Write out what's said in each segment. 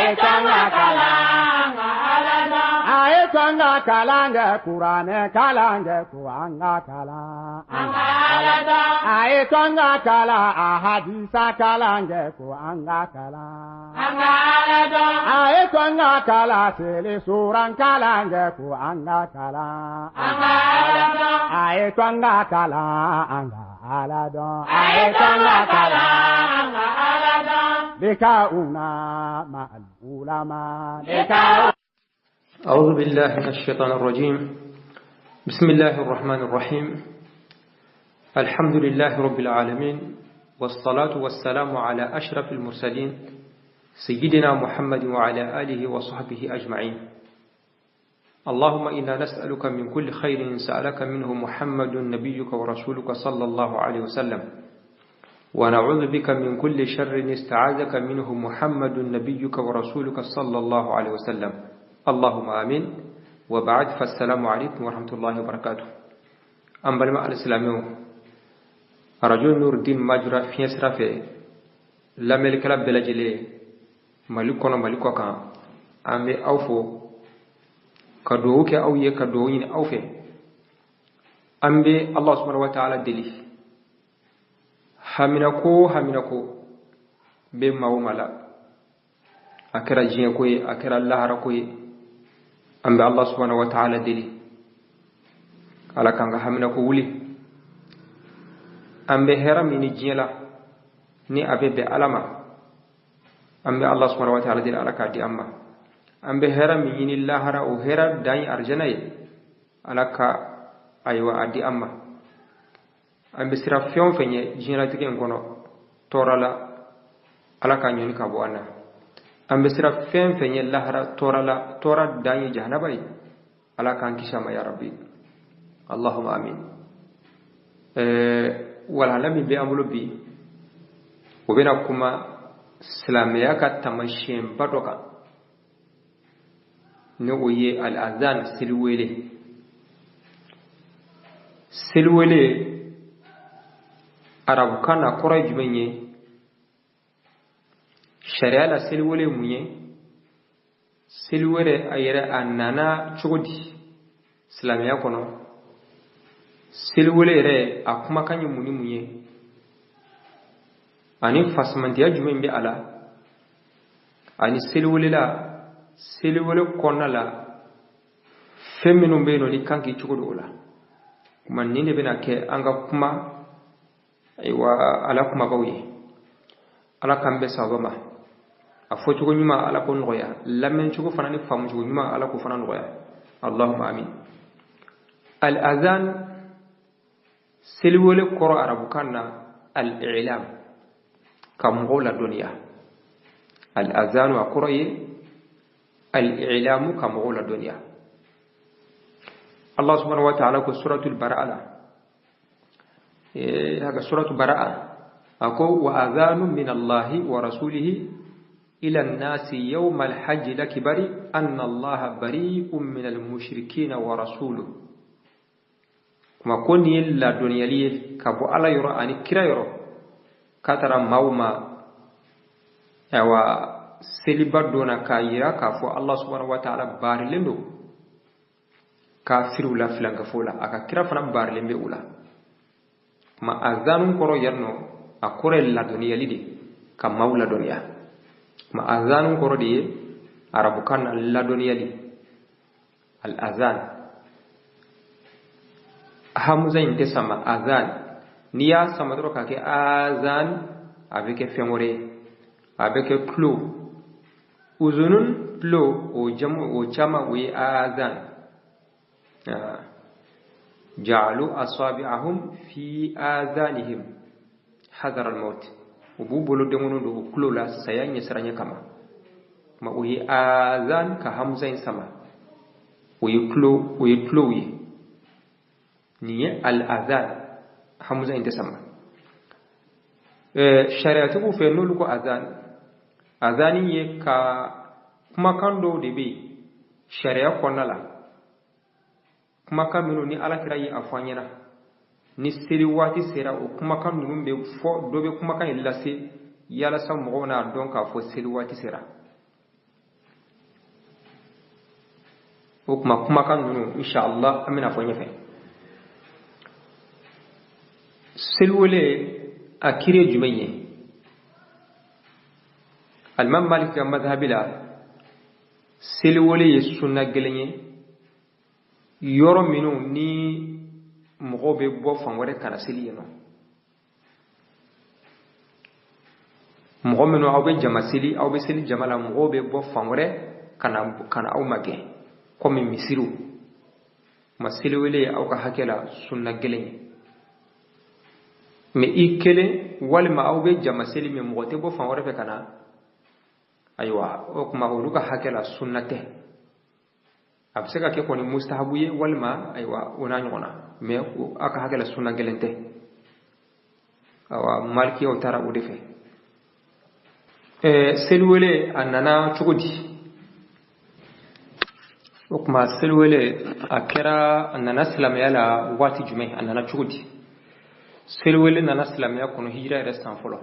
A ye to an ka kalan, an ka Ala dɔn. A ye to an ka kalan kɛ, kuranɛ kalan kɛ, ko an ka kalan, an ka Ala dɔn. A ye to an ka kalan, a hadisa kalan kɛ, ko an ka kalan, an ka Ala dɔn. A ye to an ka kalan, seli suran kalan kɛ, ko an ka kalan, an ka Ala dɔn. A ye to an ka kalan, an ka Ala dɔn. A ye to an ka kalan, an ka Ala dɔn. لقاؤنا مع العلماء لقاؤنا. أعوذ بالله من الشيطان الرجيم. بسم الله الرحمن الرحيم. الحمد لله رب العالمين، والصلاة والسلام على أشرف المرسلين سيدنا محمد وعلى آله وصحبه أجمعين. اللهم إنا نسألك من كل خير سألك منه محمد نبيك ورسولك صلى الله عليه وسلم، ونعوذ بك من كل شر استعاذك منه محمد نبيك ورسولك صلى الله عليه وسلم. اللهم آمين. وبعد، فالسلام عليكم ورحمة الله وبركاته. An balima alisilamɛw, arajo Nurudin Majura fiɲɛ sira fɛ, lamɛnnikɛla bɛɛ lajɛlen, Mali kɔnɔ, Mali kɔ kan, an bɛ aw fo ka dugawu kɛ aw ye, ka dugawu ɲini aw fɛ. An bɛ Allah subhanahu wa ta'ala deli, haminako haminako bɛ maa o maa la, a kɛra diɲɛ ko ye, a kɛra lahara ko ye, an bɛ Allah subhanahu wa ta'ala deli, Ala k'an ka haminako wuli. An bɛ hɛrɛ min ni diɲɛ la, ni a bɛ bɛn Ala ma, an bɛ Allah subhanahu wa ta'ala deli, Ala k'a di an ma. An bɛ hɛrɛ min ɲini lahara, o hɛrɛ dan ye arijana ye, Ala ka ayiwa a di an ma. An bɛ siran fɛn o fɛn ɲɛ diɲɛlatigɛ in kɔnɔ tɔɔrɔ la, Ala k'a ɲɔni ka bɔ an na. An bɛ siran fɛn fɛn ɲɛ lahara tɔɔrɔ la, tɔɔrɔ dan ye jahanaba ye, Ala k'an kisi a ma, ya rabbi, allahumma amin. Walhala min bɛ an bolo bi, o bɛna kuma silamɛya ka taamasiyɛnba dɔ kan, ni o ye al-azan, seliwele. Seliwele arabukan na, kɔrɔ ye jumɛn ye? Sariya la, seliwele ye mun ye? Seliwele a yɛrɛ, a nana cogo di silamɛya kɔnɔ? Seliwele yɛrɛ, a kumakan ye mun ni mun ye, ani fasamantiya jumɛn bɛ a la? Ani seliwele la, seliwele kɔnɔna la, fɛn minnu bɛ yen nɔ ni kan k'i cogo don o la. Kuma nin de bɛna kɛ an ka kuma, ayiwa, ala kumabaw ye. Ala k'an bɛn sababa ma. A fɔcogo ɲuman, Ala k'o nɔgɔya. Lamɛncogo fana ni faamucogo ɲuman, Ala k'o fana nɔgɔya. Allahumma amin. Al-azan, seliwele kɔrɔ arabukan na, al-i'lam, ka mɔgɔw ladɔnniya. Al-azanu, a kɔrɔ ye al-i'lamu, ka mɔgɔw ladɔnniya. Allah subhanahu wa ta'ala ko suratul Bara'a la, haka suratul Bara'a, a ko: wa adhanu min Allahi wa rasulihi ila an-nasi yawma al-hajji al-akbari anna Allaha bari'un min al-mushrikina wa rasuluhu. Kuma ko nin ye ladɔnniyali ye ka bɔ Ala yɔrɔ ani kira yɔrɔ, k'a taara maaw ma, ayiwa, seliba don na, k'a yira k'a fɔ Allah subhanahu wa ta'ala baarilen don kafiriw la filankafo la, a ka kira fana baarilen bɛ u la. Kuma azanu kɔrɔ yan nɔ, a kɔrɔ ye ladɔnniyali de, ka maaw ladɔnniya. Kuma azanu kɔrɔ de ye arabukan na ladɔnniyali, al azan. Hamuza in tɛ sama. Azan, n'i y'a sama dɔrɔn k'a kɛ azan, a bɛ kɛ fɛn wɛrɛ ye, a bɛ kɛ tulo, uzunun, tulo, o jamu, o caman, o ye azan. Ja'alu asabi'ahum fi azanihim hadar al-maut, u b'u bolo denkɔnɔ don u tulo la saya ɲɛsiranɲɛ kama. Ma o ye azan, ka hamuza in sama, o ye tulo, o ye tulow ye. Nin ye al-azan, hamuza in tɛ sama. Sariyatigiw fɛ, n'olu ko azan, azani ye ka kumakan dɔw de bɛ yen sariya kɔnɔna la, kumakan minnu ni Alakira ye a fɔ an ɲɛna, ni seli waati sera, o kumakan ninnu bɛ fɔ, dɔ bɛ kumakan in lase yalasa mɔgɔw n'a dɔn k'a fɔ seli waati sera. O tuma kumakan ninnu inshallah an bɛna fɔ ɲɛfɛ. Seliwele a kiri ye jumɛn ye? Alimami Malik ka madhabi la, seliwele ye sunna gɛlɛn ye, yɔrɔ minnu ni mɔgɔw bɛ bɔ fan wɛrɛ ka na seli yen nɔ. Mɔgɔ minnu aw bɛ jama seli, aw bɛ seli jama la, mɔgɔw bɛ bɔ fan wɛrɛ ka na aw magɛn, komi misiriw. Ma seliwele ye aw ka hakɛ la sunna gɛlɛn ye. Mais i kelen walima aw bɛ jama seli min, mɔgɔ tɛ bɔ fan wɛrɛ fɛ ka na, ayiwa, o tuma olu ka hakɛ la sunna tɛ. A bɛ se ka kɛ kɔni mustahabu ye walima ayiwa o n'a ɲɔgɔnna, mais aw ka hakɛ la sunna gɛlɛn tɛ. Awa, malikiyaw taara o de fɛ. Seliwele a nana cogo di? O tuma seliwele a kɛra, a nana silamɛya la waati jumɛn? A nana cogo di? Seliwele nana silamɛya kɔnɔ hijira yɛrɛ san fɔlɔ.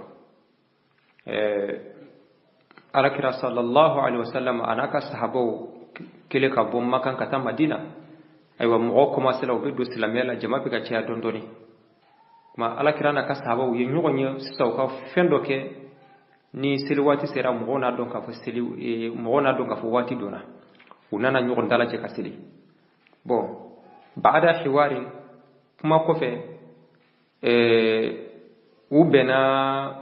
Alakira sallallahu alaihi wasallam a n'a ka sahabaw kɛlen ka bɔ Makan ka taa Madina, ayiwa, mɔgɔw commencé la u bɛ don silamɛya la, jama bɛ ka caya dɔɔni dɔɔni. Kuma alakira n'a ka sahabaw ye ɲɔgɔn ye sisan, u ka fɛn dɔ kɛ ni seli waati sera, mɔgɔw n'a dɔn k'a fɔ seli, mɔgɔw n'a dɔn k'a fɔ waati donna, u nana ɲɔgɔn dalajɛ ka seli. Bon, baada hiwarin, kuma kɔfɛ, u bɛnna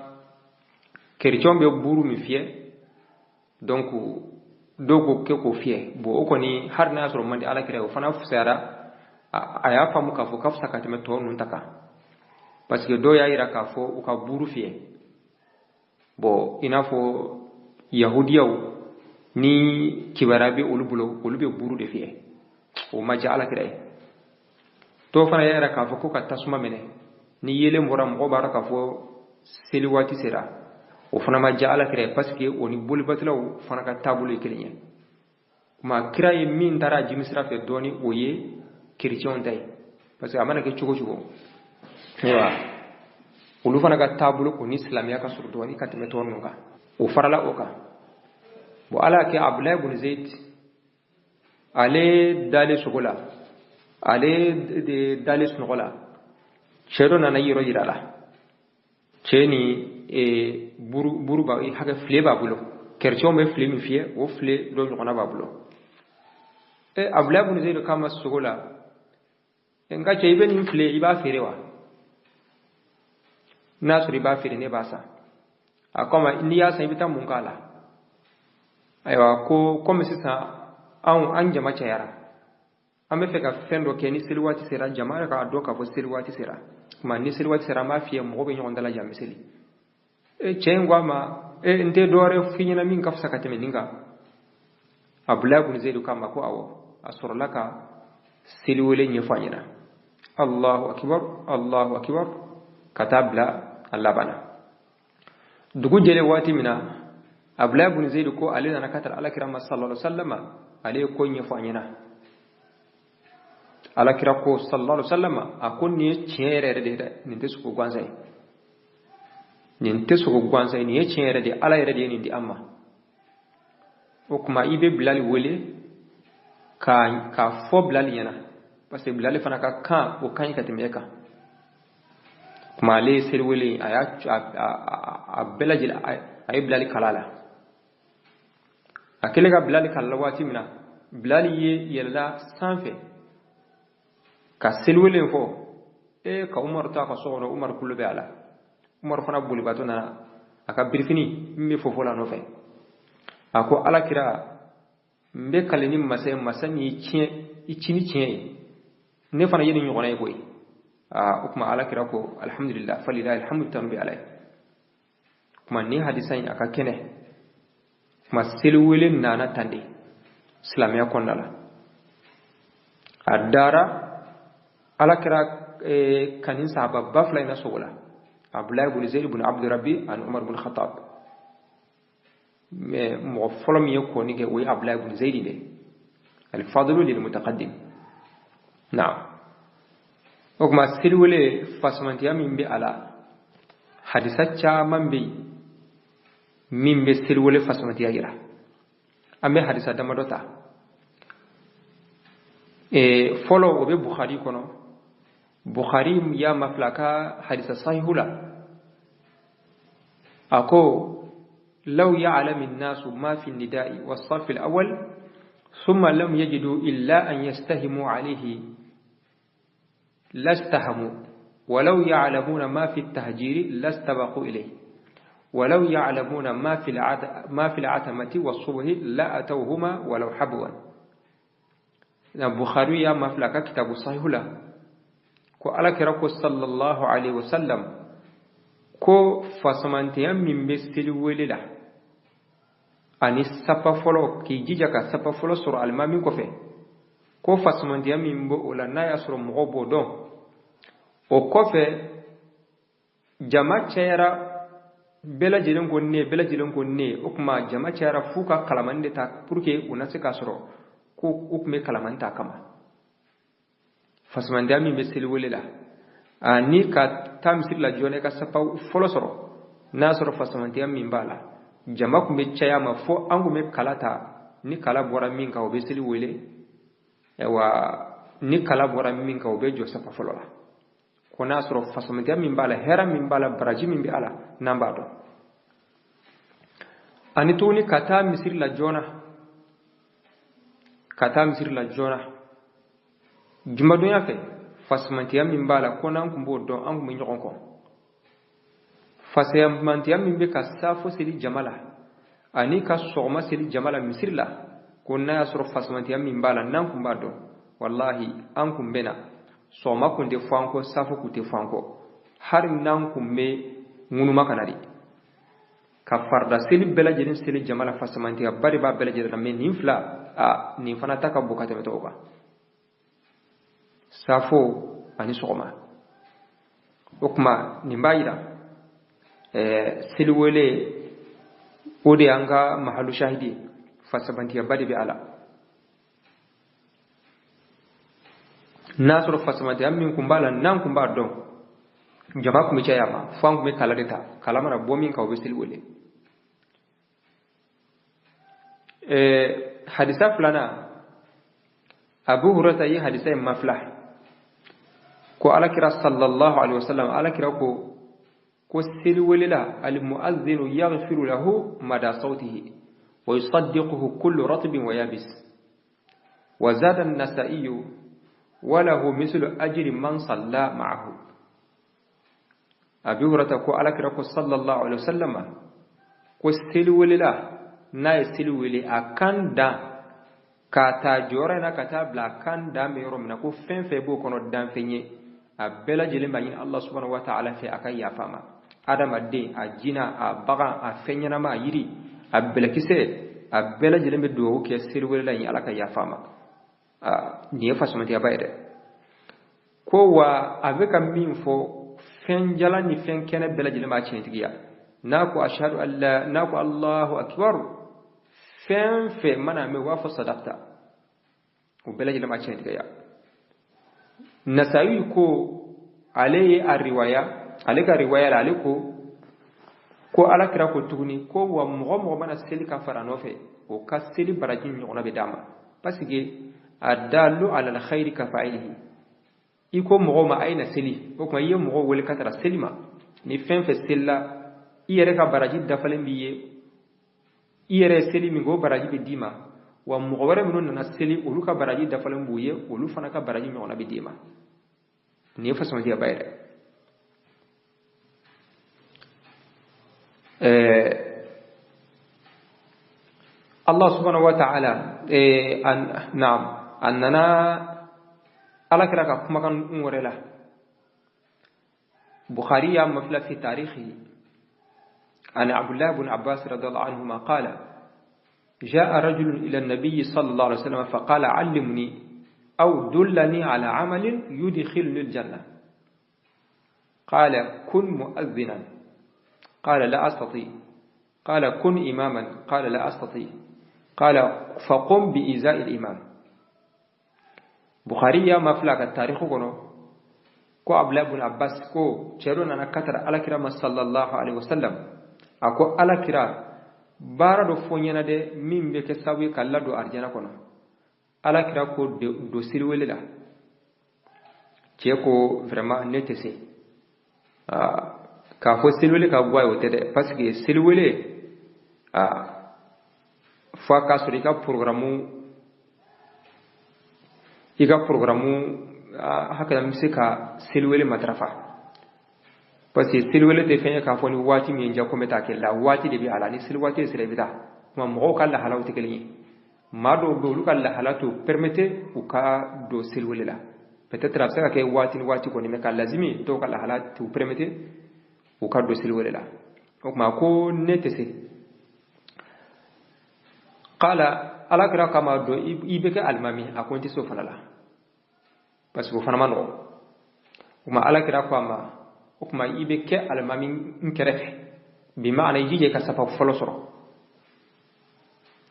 kerecɛnw bɛ buru min fiyɛ, donc dɔw ko kɛ k'o fiyɛ. Bon, o kɔni, hali n'a y'a sɔrɔ man di alakira ye, o fana fisayara. A y'a faamu k'a fɔ ka fisa ka tɛmɛ tɔ ninnu ta kan, parce que dɔw y'a yira k'a fɔ u ka buru fiyɛ. Bon, i n'a fɔ yahudiyaw ni kibaruya bɛ olu bolo, olu bɛ buru de fiyɛ, o ma diya alakira ye. Dɔw fana y'a yira k'a fɔ ko ka tasuma minɛ, ni yeelen bɔra, mɔgɔw b'a dɔn k'a fɔ seli waati sera, o fana ma diya alakira ye, parce que o ni bolibatilaw fana ka taabolo ye kelen ye. Kuma kira ye min taara jimi sira fɛ dɔɔni, o ye kerecɛnw ta ye, parce que a mana kɛ cogo cogo, ayiwa, olu fana ka taabolo o ni silamɛya ka surun dɔɔni ka tɛmɛ tɔ ninnu kan. O farala o kan. Bon, ala y'a kɛ Abulayi bun Zeyid, ale dalen sogo la, ale de dalen sunɔgɔ la, cɛ dɔ nana yɔrɔ yira a la. Cɛ ni buru b'a hakɛ, file b'a bolo, kerecɛnw bɛ file min fiyɛ, o file dɔ ɲɔgɔnna b'a bolo. Abulayi bun Zeyid k'a ma sogo la: n ka cɛ, i bɛ nin file, i b'a feere wa? N'a sɔrɔ i b'a feere, ne b'a san. A ko a ma: n'i y'a san, i bɛ taa mun k'a la? Ayiwa, ko komi sisan anw an jama cayara, an bɛ fɛ ka fɛn dɔ kɛ, ni seli waati sera, jama yɛrɛ k'a dɔn k'a fɔ seli waati sera. Tuma ni seli waati sera, an b'a fiyɛ, mɔgɔ bɛ ɲɔgɔn dalajɛ, an bɛ seli. Cɛ in ko a ma: n tɛ dɔwɛrɛ f'i ɲɛna min ka fisa ka tɛmɛ nin kan. Abulayi bun Zeyidu k'a ma ko awɔ. A sɔrɔla ka seliwele ɲɛfɔ a ɲɛna: Allahu akibar, Allahu akibar, ka taa bila a laban na. Dugu jɛlen waati min na, Abulayi bun Zeyidu ko ale nana ka taa alakira ma sallallahu alaihi wasallam, ale ye ko ɲɛfɔ a ɲɛna. Alakira ko sallallahu alaihi wasallam, a ko nin ye tiɲɛ yɛrɛ yɛrɛ de ye dɛ, nin tɛ sogo gansan ye, nin tɛ sogo gansan ye, nin ye tiɲɛ yɛrɛ de ye, Ala yɛrɛ de ye nin di an ma. O tuma i bɛ Bilali wele k'a fɔ Bilali ɲɛna, parce que Bilali fana ka kan o ka ɲi ka tɛmɛ e kan. Kuma ale ye seli wele, a y'a a bɛɛ lajɛlen, a ye Bilali kala la. A kɛlen ka Bilali kala la waati min na, Bilali ye yɛlɛla sanfɛ ka seliwele in fɔ. Ka Umaru to a ka so kɔnɔ, Umaru kulo bɛ a la. Umaru fana bolibatɔ nana, a ka birifini min bɛ fofo la nɔfɛ. A ko: Ala kira, n bɛ kale ni masa ye, masa min ye tiɲɛ i ci ni tiɲɛ ye, ne fana ye nin ɲɔgɔnna ye koyi. Aa, o tuma ala kira ko: alhamdulillah, falilahi alhamdu, tanu bɛ Ala ye. Kuma ni hadisa in a ka kɛnɛ. Kuma seliwele nana tan de silamɛya kɔnɔna la. A dara ala kira kanin sahaba ba fila in na sogo la, Abdulayi bun Zeyd bun Abdurabi ani Umar bun Khattab. Mais mɔgɔ fɔlɔ min ye kɔni kɛ, o ye Abdulayi bun Zeyd de. Alfadlu lil mutaqaddim. Naam, o tuma seliwele fasamantiya min bɛ a la, hadisa caman bɛ yen min bɛ seliwele fasamantiya yira. An bɛ hadisa damadɔ ta. Fɔlɔ, o bɛ Bukhari kɔnɔ. Bukhari y'a mafila ka hadisa sahihu la, a ko: لو يعلم الناس ما في النداء والصف الأول ثم لم يجدوا إلا أن يستهموا عليه لاستهموا، ولو يعلمون ما في التهجير لاستبقوا إليه، ولو يعلمون ما في العتمة والصبح لأتوهما ولو حبوا. Bukhari y'a mafila ka kitabu sahihu la ko Ala kira ko sallallahu alaihi wasallam ko fasamanteya min bɛ seli wele la ani sapa fɔlɔ, k'i jija ka sapa fɔlɔ sɔrɔ alimami kɔfɛ, ko fasamanteya min bɛ o la, n'a y'a sɔrɔ mɔgɔw b'o dɔn, o kɔfɛ jama cayara, bɛɛ lajɛlen ko ne, bɛɛ lajɛlen ko ne, o tuma jama cayara f'u ka kalamani de ta pour que u na se k'a sɔrɔ, ko u tun bɛ kalamani ta kama. Fasamandiya min bɛ seli wele la ani ka taa misiri la joona ka sapa fɔlɔ sɔrɔ, n'a sɔrɔ fasamandiya min b'a la, jama tun bɛ caya ma fo an tun bɛ kala ta, ni kala bɔra min kan, o bɛ seli wele, ayiwa, ni kala bɔra min kan, o bɛ jɔ sapa fɔlɔ la, ko n'a sɔrɔ fasamandiya min b'a la, hɛrɛ min b'a la, baraji min bɛ a la, n'an b'a dɔn. Ani tuguni ka taa misiri la joona, ka taa misiri la joona jumadonya fɛ, fasamantiya min b'a la, ko n'an tun b'o dɔn, an tun bɛ ɲɔgɔn kɔ. Fasamantiya min bɛ ka saafo seli jama la ani ka sɔgɔma seli jama la misiri la, ko n'a y'a sɔrɔ fasamantiya min b'a la, n'an tun b'a dɔn, walahi, an tun bɛ na. Sɔgɔma kun tɛ fɔ an kɔ, saafo kun tɛ fɔ an kɔ, hali n'an kun bɛ ŋunuma ka na de ka farida seli bɛɛ lajɛlen seli jama la. Fasamantiya ba de b'a bɛɛ lajɛlen na, mɛ nin fila, a nin fana ta ka bon ka tɛmɛ tɔw kan, safo ani sɔgɔma. O tuma nin b'a yira seliwele, o de y'an ka mahalu shahidi, fasabantiyaba de bɛ a la. N'a sɔrɔ fasamantiya min kun b'a la, n'an kun b'a dɔn, jama kun bɛ caya ma fo an kun bɛ kala de ta, kala mana bɔ min kan, o bɛ seli wele. Hadisa filanan, Abu Hurata ye hadisa in mafila ko Alakira sallallahu alaihi wasallam, Alakira ko seli welela almu'adhdhinu yaghfiru lahu mada sawtihi wa yusaddiquhu kullu ratbin wa yabis. Wa zada an-nasa'i wa lahu mislu ajri man salla ma'ahu. Abi Hurata ko Alakira ko sallallahu alaihi wasallam ko seli welela, n'a ye seli wele, a kan dan ka taa jɔyɔrɔ in na ka taa bila a kan dan bɛ yɔrɔ min na, ko fɛn fɛn b'o kɔnɔ danfɛn ye, a bɛɛ lajɛlen b'a ɲini Allah subhanahu wa ta'ala fɛ a ka yafa ma. Adamaden, a jina, a bagan, a fɛn ɲɛnama, a yiri, a bɛlɛkisɛ, a bɛɛ lajɛlen bɛ dugawu kɛ seliwelela in, Ala ka yafa ma. Nin ye fasamatiyaba ye dɛ. Ko wa a bɛ ka min fɔ, fɛn jalan ni fɛn kɛnɛ bɛɛ lajɛlen b'a tiɲɛtigiya. N'a ko ashhadu an la, n'a ko Allahu akbar, fɛn fɛn mana mɛn, u b'a fɔ sadaqta, o bɛɛ lajɛlen b'a tiɲɛtigiya. Nasayi ko ale ye a riwaya, ale ka riwaya la, ale ko Ala kira ko tuguni ko wa mɔgɔ mɔgɔ mana seli ka fara nɔfɛ, o ka seli baraji ɲɔgɔnna bɛ d'a ma, parce que adallu ala alkhairi ka fa'ilihi. I ko mɔgɔw ma a ye na seli, o tuma i ye mɔgɔw wele ka taara seli ma, ni fɛn fɛn selila, i yɛrɛ ka baraji dafalen b'i ye, i yɛrɛ ye seli min kɛ, o baraji bɛ d'i ma, wa mɔgɔ wɛrɛ minnu nana seli, olu ka baraji dafalen b'u ye, olu fana ka baraji ɲɔgɔnna bɛ d'i ma. Nin ye fasamatiyaba yɛrɛ. Allah subhanahu wa ta'ala, naam, a nana Ala kira ka kumakan wɛrɛ la. Bukhari y'a mafila fi tarikhi عن عبد الله بن عباس رضي الله عنهما قال: جاء رجل إلى النبي صلى الله عليه وسلم فقال: علمني أو دلني على عمل يدخلني الجنة. قال: كن مؤذنا. قال: لا أستطيع. قال: كن إماما. قال: لا أستطيع. قال: فقم بإزاء الإمام. Bukhari y'a mafila ka tarikh kɔnɔ ko Abdullah ibn Abbas ko cɛ dɔ nana ka tara Alakira ma sallallahu alaihi wasallam, a ko: Alakira, baara dɔ fɔ n ɲɛna dɛ, min bɛ kɛ sababu ye ka ladon arijana kɔnɔ. Ala kira ko don seliwele la. Cɛ ko vraiment ne tɛ se k'a fɔ seliwele ka bɔ a ye, o tɛ dɛ, parce que seliwele fo a k'a sɔrɔ i ka programme hakɛ n bɛ se ka seliwele matarafa, parce que seliwele tɛ fɛn ye k'a fɔ ni waati min ye diya ko n bɛ taa kɛ la. Waati de bɛ a la, ni seli waati sera, i bɛ taa. Kuma mɔgɔw ka lahalaw tɛ kelen ye. Maa dɔw bɛ, olu ka lahala t'u permettre u ka don seliwele la. Peut-être a bɛ se ka kɛ waati ni waati kɔni, mais ka lazimi, dɔw ka lahala t'u permettre u ka don seliwele la. O tuma ko ne tɛ se. Qala, Ala kira kama don i bɛ kɛ alimami. A ko n tɛ se o fana la, parce que o fana ma nɔgɔn. O tuma Ala kira ko a ma: o tuma i bɛ kɛ alimami n kɛrɛfɛ, bi maana i jija i ka safa fɔlɔ sɔrɔ,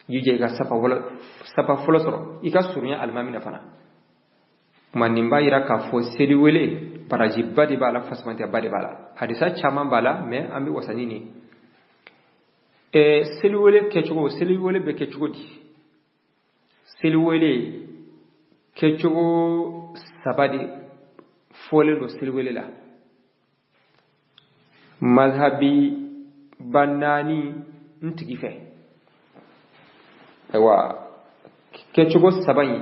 i jija i ka safa fɔlɔ sɔrɔ, i ka surunya alimami na fana. Kuma nin b'a yira k'a fɔ seliwele barajiba de b'a la, fasamantiyaba de b'a la. Hadisa caman b'a la, mais an bɛ wasa ni nin. Seliwele kɛcogo, seliwele bɛ kɛ cogo di? Seliwele kɛcogo saba de fɔlen don seliwele la mazhabi ba naani n tigi fɛ. Ayiwa, kɛcogo saba in,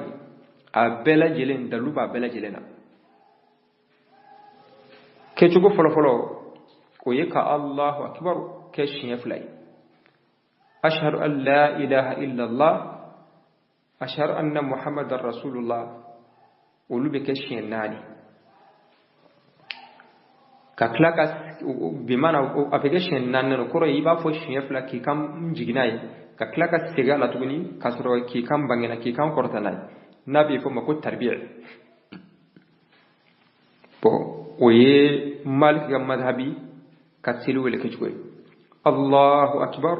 a bɛɛ lajɛlen dalu b'a bɛɛ lajɛlen na. Kɛcogo fɔlɔfɔlɔ, o ye ka Allahu akbar kɛ siɲɛ fila ye: ashhadu an la ilaha illallah, ashhadu anna muhammadan rasulullah. Olu bɛ kɛ siɲɛ naani, ka tila ka bi mana a bɛ kɛ siɲɛ naani. O kɔrɔ ye i b'a fɔ siɲɛ fila k'i kan jigin n'a ye, ka tila ka segin a la tuguni k'a sɔrɔ k'i kan bangena, k'i kan kɔrɔta n'a ye, n'a bɛ fɔ o ma ko tarbiya. Bon, o ye Maliki ka madhabi ka seli wele kɛcogo ye: Allahu akbar,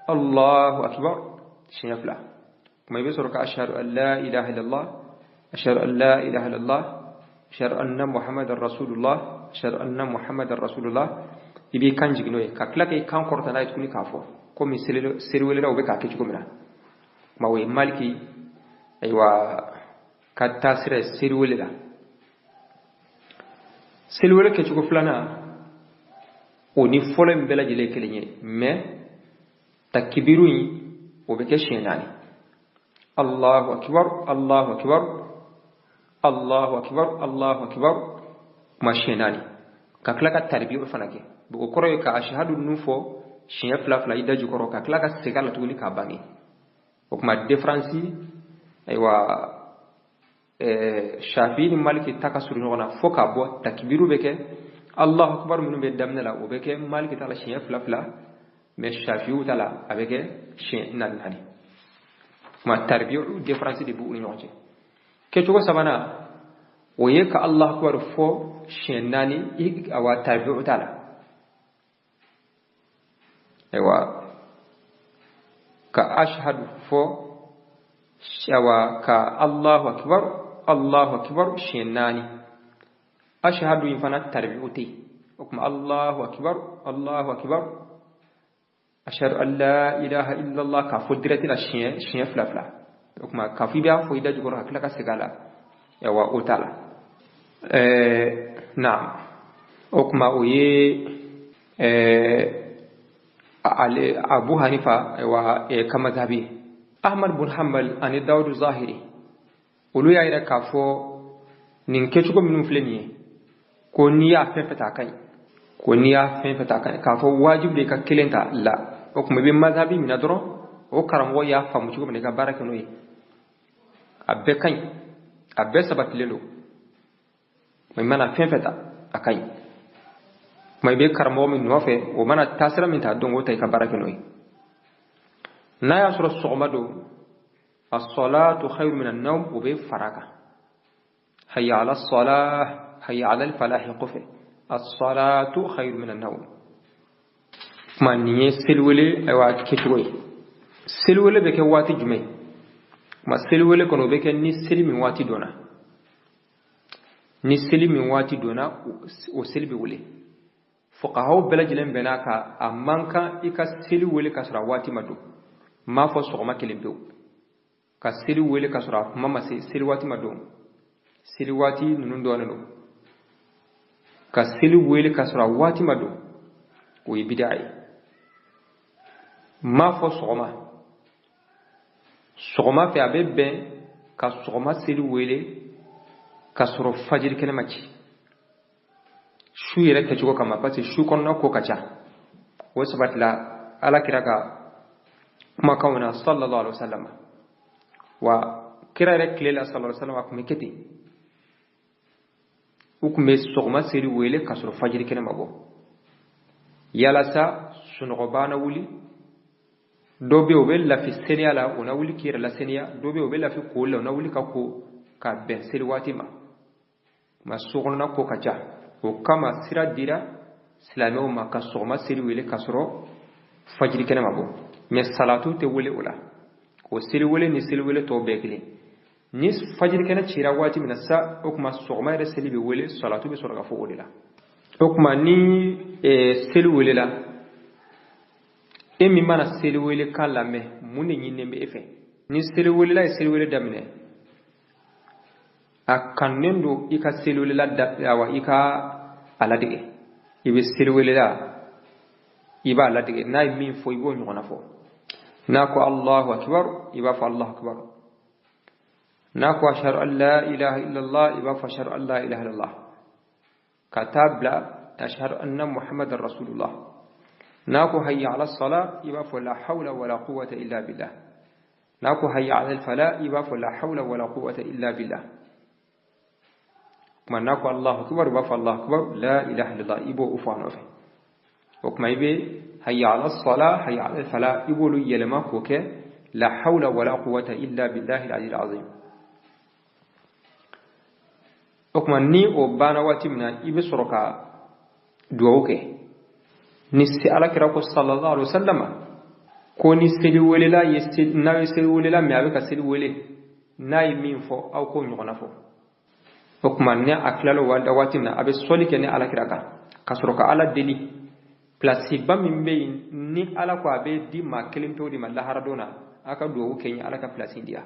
Allahu akbar, siɲɛ fila. Kuma i bɛ sɔrɔ ka ashhadu an la ilaha illallah, ashhadu an la ilaha illallah, ashhadu anna muhammadan rasulullah, ashhadu anna muhammadan rasulullah. I b'i kan jigin n'o ye, ka tila k'i kan kɔrɔta n'a ye tuguni k'a fɔ komi seliwelelaw bɛ k'a kɛ cogo min na. Kuma o ye Maliki, ayiwa, ka taasira ye seliwele la. Seliwele kɛcogo filanan, o ni fɔlɔ in bɛɛ lajɛlen ye kelen ye, mais takibiru in, o bɛ kɛ siɲɛ naani: Allahu akbar, Allahu akbar, Allahu akbar, Allahu akbar, kuma siɲɛ naani, ka tila ka taribiyu fana kɛ. O kɔrɔ ye ka ashahadu ninnu fɔ siɲɛ fila fila i da jukɔrɔ, ka tila ka segin a la tuguni k'a bange. O kuma différence, ayiwa, Shafi ni Maliki ta ka surun ɲɔgɔn na fo k'a bɔ takibiru bɛ kɛ Allahu akbar minnu bɛ daminɛ la, o bɛ kɛ Maliki ta la siɲɛ fila fila, mais Shafi'u ta la, a bɛ kɛ siɲɛ naani naani. Kuma taribiyu différence de b'u ni ɲɔgɔn cɛ. Kɛcogo sabanan, o ye ka Allahu akbar fɔ siɲɛ naani, awa, taribiyu t'a la. Ayiwa, ka ashhadu fɔ, awa, ka Allahu akbar, Allahu akbar siɲɛ naani. Ashhadu in fana taribiyu tɛ yen. O tuma Allahu akbar, Allahu akbar, ashhadu an la ilaha illallah, k'a fɔ direct la siɲɛ fila fila. O tuma k'a fɔ i b'a fɔ i da jukɔrɔ ka tila ka segin a la, ayiwa, o t'a la. Naam, o tuma o ye ale Abu Hanifa, ayiwa, ka mazhabi. Ahmad bun Hanbal ani Dawudu Zahiri, olu y'a yira k'a fɔ nin kɛcogo minnu filɛ nin ye, ko n'i y'a fɛn fɛn ta, a ka ɲi, ko n'i y'a fɛn fɛn ta, a ka ɲi. K'a fɔ wajibi de ka kelen ta la, o tuma i bɛ mazhabi minɛ dɔrɔn, o karamɔgɔ y'a faamu cogo min na, i ka baara kɛ n'o ye. A bɛɛ ka ɲi, a bɛɛ sabatilen don. I mana fɛn fɛn ta, a ka ɲi. Kuma i bɛ karamɔgɔ min nɔfɛ, o mana taasira min ta, donc o ta, i ka baara kɛ n'o ye. N'a y'a sɔrɔ sɔgɔma don, as-salatu khayru min an-nawm, o bɛ fara kan hayya ala salah, hayya ala al-falah kɔfɛ, as-salatu khayru min an-nawm. Kuma nin ye seliwele, ayiwa, kɛcogo ye. Seliwele bɛ kɛ waati jumɛn? Kuma seliwele kɔnɔ, o bɛ kɛ ni seli min waati donna, ni seli min waati donna, o seli bɛ wele. Fuqahaw bɛɛ lajɛlen bɛn'a kan, a man kan i ka seli wele k'a sɔrɔ a waati ma don. N m'a fɔ sɔgɔma kelen pewu. Ka seli wele ka sɔrɔ a kuma ma se, seli waati ma don, seli waati ninnu dɔnnen don. Ka seli wele ka sɔrɔ a waati ma don, o ye bida ye. N m'a fɔ sɔgɔma, sɔgɔma fɛ a bɛ bɛn ka sɔgɔma seli wele ka sɔrɔ fajiri kɛnɛ ma ci, su yɛrɛ kɛcogo kama, parce que su kɔnɔna ko ka ca. O sabatila Ala kira ka kumakanw na sallallahu alaihi wasallam. Wa kira yɛrɛ tile la sallallahu alaihi wasallam, a tun bɛ kɛ ten. U tun bɛ sɔgɔma seli wele ka sɔrɔ fajiri kɛnɛ ma bɔ, yalasa sunɔgɔba na wuli. Dɔ bɛ yen, o bɛ lafi seniya la, o na wuli k'i yɛrɛ laseniya. Dɔ bɛ yen, o bɛ lafi ko la, o na wuli ka ko ka bɛn seli waati ma. Ma sokɔnɔna ko ka ca, o kama sira dira silamɛw ma ka sɔgɔma seli wele ka sɔrɔ fajiri kɛnɛ ma bɔ. Mais salatu tɛ wele o la, o seli wele ni seli wele tɔw bɛɛ kelen. Ni fajiri kɛnɛ cira waati min na sa, o tuma sɔgɔma yɛrɛ seli bɛ wele, salatu bɛ sɔrɔ ka fɔ o de la. O tuma ni seli welela, e min mana seli wele kan lamɛn, mun de ɲininen bɛ e fɛ? Ni seli welela ye seli wele daminɛ, a kanunen don i ka seli welela da, awa, i ka a ladege. I bɛ seli welela, i b'a ladege. N'a ye min fɔ, i b'o ɲɔgɔnna fɔ. N'a ko Allahu akbar, i b'a fɔ Allahu akbar. N'a ko ashhadu an la ilaha illallah, i b'a fɔ ashhadu an la ilaha illallah, ka taa bila ashhadu anna muhammadan rasulullah. N'a ko hayya ala sala, i b'a fɔ la hawla wala quwwata illa billah. N'a ko hayya ala fala, i b'a fɔ la hawla wala quwwata illa billah. Kuma n'a ko Allahu akbar, i b'a fɔ Allahu akbar, la ilaha illallah, i b'o fɔ a nɔfɛ. O kuma i bɛ hayya ala sala, hayya ala fala, i b'olu yɛlɛma k'o kɛ la hawla wala quwwata illa billahi al-aliyyil azim. O kuma ni o banna waati min na, i bɛ sɔrɔ ka duwawu kɛ. Ni se Ala kira ko sallallahu alaihi wasallam ko ni seli welela ye seli, n'a ye seli welela mɛ, a bɛ ka seli wele, n'a ye min fɔ, aw k'o ɲɔgɔnna fɔ. O kuma ni a tilala o waati min na, a bɛ sɔli kɛ ni Ala kira kan, ka sɔrɔ ka Ala deli. Pilasiba min bɛ yen ni Ala ko a bɛ di maa kelen pewu de ma laharadon na, a ka duwawu kɛ n ye, Ala ka pilasi di yan.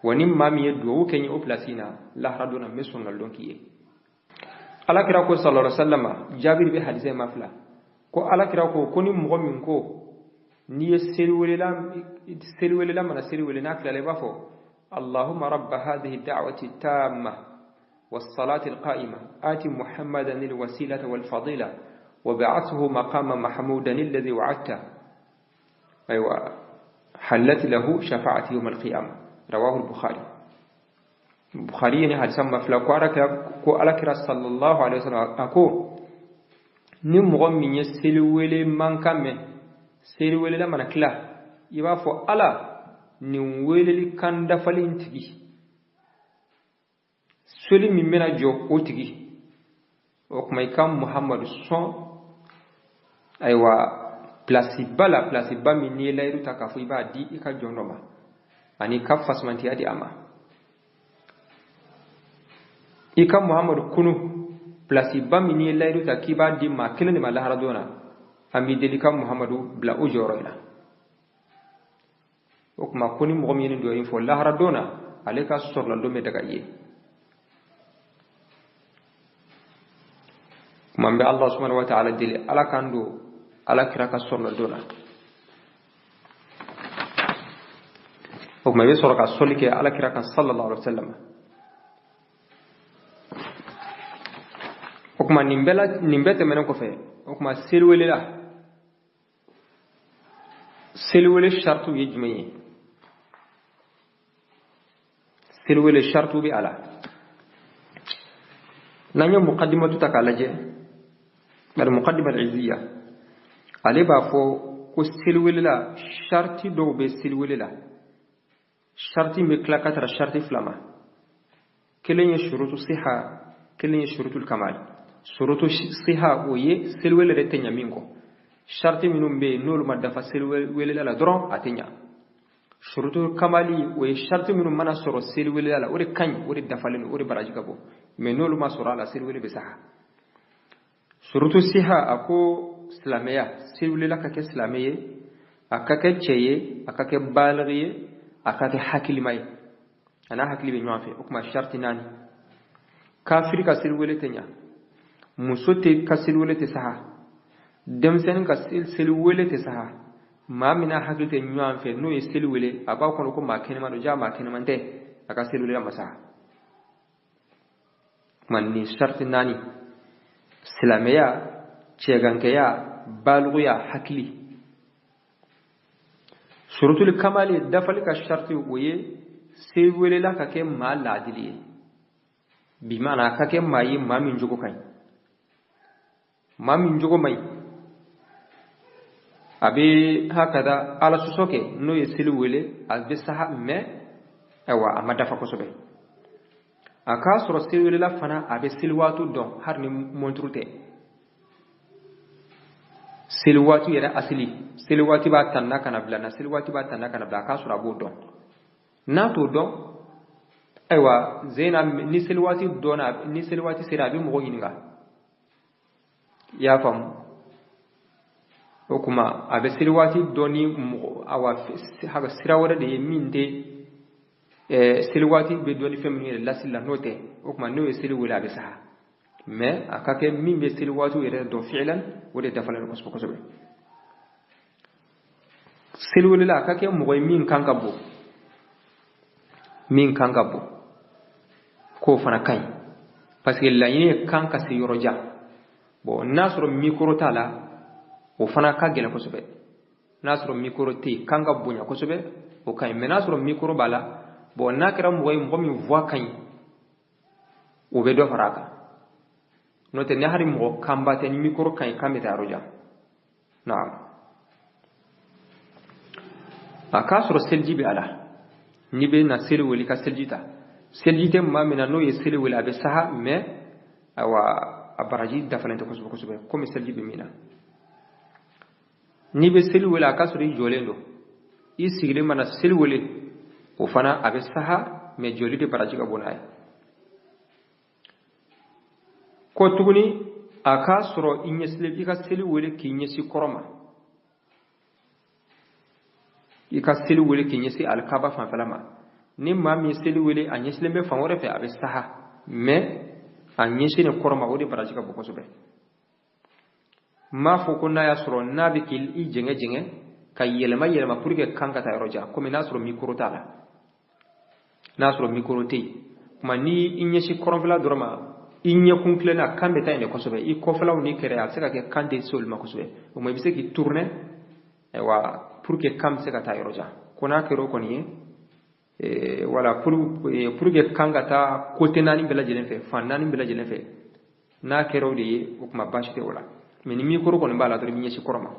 Wa ni maa min ye duwawu kɛ n ye o pilasi na laharadon na, n bɛ sɔngalidon k'i ye. Ala kira ko sallallahu alaihi wasallam, Jabiri bɛ hadisa in ma fila ko Ala kira ko ko ni mɔgɔ min ko n'i ye seli welela mana seli wele, n'a tilala, i b'a fɔ Allahumma rabba hadhihi da'wati tamma was-salati al-qa'ima ati Muhammadan al-wasilata wal-fadila wa ba'athuhu maqama mahmudan alladhi wa'adta, aywa, halat lahu shafa'ati yawm al-qiyamah. Rawahu al-Bukhari. Bukhari ni hadisa ma fila ko Ala kira ko, Ala kira sallallahu alaihi wasallam a ko ni mɔgɔ min ye seli wele mankan mɛn, seli welela mana tila, i b'a fɔ Ala, nin weleli kan dafalen tigi, seli min bɛna jɔ o tigi, o tuma i ka Muhamadu sɔn, ayiwa, pilasiba la, pilasiba min n'i ye layidu ta k'a fɔ i b'a di i ka jɔn dɔ ma, ani i ka fasamantiya di a ma, i ka Muhamadu kunu pilasiba min n'i ye layidu ta k'i b'a di maa kelen de ma laharadon na, an b'i deli ka Muhamadu bila o jɔyɔrɔ in na. O tuma ko ni mɔgɔ min ye nin dugawu in fɔ laharadon na, ale ka sɔrɔladon bɛ daga i ye. Kuma n bɛ Allah subhanahu wa ta'ala deli, Ala k'an don Ala kira ka sɔrɔladon na. O tuma i bɛ sɔrɔ ka sɔli kɛ Ala kira kan sallallahu alaihi wa sallam. O tuma nin bɛɛ la, nin bɛɛ tɛmɛnen kɔfɛ, o tuma seliwelela, seliwele saritiw ye jumɛn ye? Seliwele saritiw bɛ a la. N'an ye muqaddimatu ta k'a lajɛ, bari muqaddima al-izziya, ale b'a fɔ ko seliwelela sariti dɔw bɛ seliwele la. Sariti bɛ tila ka tara sariti fila ma: kelen ye shurutu siha, kelen ye shurutul kamal. Shurutu siha, o ye seliwele yɛrɛ tɛ ɲa min kɔ, sariti minnu bɛ yen n'olu ma dafa seliwelela la dɔrɔn, a tɛ ɲa. Shurutu kamali, o ye sariti minnu mana sɔrɔ seliwelela la, o de ka ɲi, o de dafalen don, o de baraji ka bon. Mais n'olu ma sɔrɔ a la, seliwele bɛ sa. Shurutu siha, a ko silamɛya, seliwelela ka kɛ silamɛ ye, a ka kɛ cɛ ye, a ka kɛ baligi ye. a ka kɛ hakilima ye, a n'a hakili bɛ ɲɔgɔn fɛ. O tuma sariti 4, kafiri ka seli wele tɛ ɲa, muso tɛ ka seli wele tɛ saha, denmisɛnnin ka seli wele tɛ saha, maa min n'a hakili tɛ ɲɔgɔn fɛ n'o ye seli wele, a b'a kɔnɔ ko maa kɛnɛman don, jaa maa kɛnɛman tɛ, a ka seli wele ma saha. Kuma nin sariti 4, silamɛya, cɛgankɛya, baluguya, hakili. Surutul kamali, dafali ka sariti o ye seli welela ka kɛ maa laadili ye, bi maana a ka kɛ maa ye maa min jogo ka ɲi, maa min jogo man ɲi, a bɛ hakada ala sɔsɔ kɛ, n'o ye seli wele a bɛ saha, mɛ ayiwa a ma dafa kosɛbɛ. A k'a sɔrɔ seli welela fana a bɛ seli waati dɔn, hali ni mɔnturu tɛ. Seli waati yɛrɛ asili, seli waati b'a tan na ka na bila na, seli waati b'a tan na ka na bila, a k'a sɔrɔ a b'o dɔn. N'a t'o dɔn, ayiwa zena ni seli waati dɔnna, ni seli waati sera a bɛ mɔgɔ ɲininka, i y'a faamu. O kuma a bɛ seli waati dɔn ni mɔgɔ, awa sira wɛrɛ de ye min tɛ seli waati bɛ dɔn ni fɛn minnu yɛrɛ lasili la, n'o tɛ. O kuma n'o ye seli wele a bɛ saha, mɛ a ka kɛ min bɛ seli waatiw yɛrɛ dɔn fiilan, o de dafalen don kosɛbɛ kosɛbɛ. Seli welela a ka kɛ mɔgɔ ye min kan ka bon, min kan ka bon, k'o fana ka ɲi, parce que laɲini ye kan ka se yɔrɔ jan. Bon, n'a sɔrɔ mikoro t'a la, o fana ka gɛlɛn kosɛbɛ. N'a sɔrɔ mikoro tɛ yen, kan ka bonya kosɛbɛ, o ka ɲi. Mɛ n'a sɔrɔ mikoro b'a la, bon, n'a kɛra mɔgɔ ye mɔgɔ min voix ka ɲi, o bɛ dɔ fara a kan. N'o tɛ, ni hali mɔgɔ kanba tɛ, ni mikoro ka ɲi, kan bɛ taa yɔrɔ jan. Naam, a k'a sɔrɔ seliji bɛ a la, n'i bɛ na seli wele i ka seliji ta. Seliji tɛ maa min na, n'o ye seli wele a bɛ saha, mɛ ayiwa a baraji dafalen tɛ kosɛbɛ kosɛbɛ komi seliji bɛ min na. N'i bɛ seli wele a k'a sɔrɔ i jɔlen don, i sigilen mana seli wele, o fana a bɛ saha, mɛ jɔli de baraji ka bon n'a ye. Ko tuguni a k'a sɔrɔ i ɲɛsilen, i ka seli wele k'i ɲɛsin kɔrɔ ma, i ka seli wele k'i ɲɛsin alikaba fanfɛla ma. Ni maa min ye seli wele a ɲɛsilen bɛ fan wɛrɛ fɛ, a bɛ saha, mɛ a ɲɛsinnen kɔrɔ ma, o de baraji ka bon kosɛbɛ. N m'a fɔ ko n'a y'a sɔrɔ n'a bɛ k'i jɛngɛ jɛngɛ ka yɛlɛma yɛlɛma pour que kan ka taa yɔrɔ jan, komi n'a sɔrɔ mikoro t'a la, n'a sɔrɔ mikoro tɛ yen. Kuma ni i ɲɛsin kɔrɔnfɛla dɔrɔn ma, i ɲɛkun tilenna, kan bɛ taa yen de kosɛbɛ, i kɔfɛlaw ni kɛrɛ a bɛ se ka kɛ kan tɛ se olu ma kosɛbɛ. O tuma i bɛ se k'i tourner, ayiwa, pour que kan bɛ se ka taa yɔrɔ jan. Ko n'a kɛra o kɔni ye, wala pour que kan ka taa côté 4 bɛɛ lajɛlen fɛ, fan 4 bɛɛ lajɛlen fɛ, n'a kɛra o de ye, o tuma baasi tɛ o la. Mɛ ni mikoro kɔni b'a la dɔrɔn, i bɛ ɲɛsin kɔrɔ ma.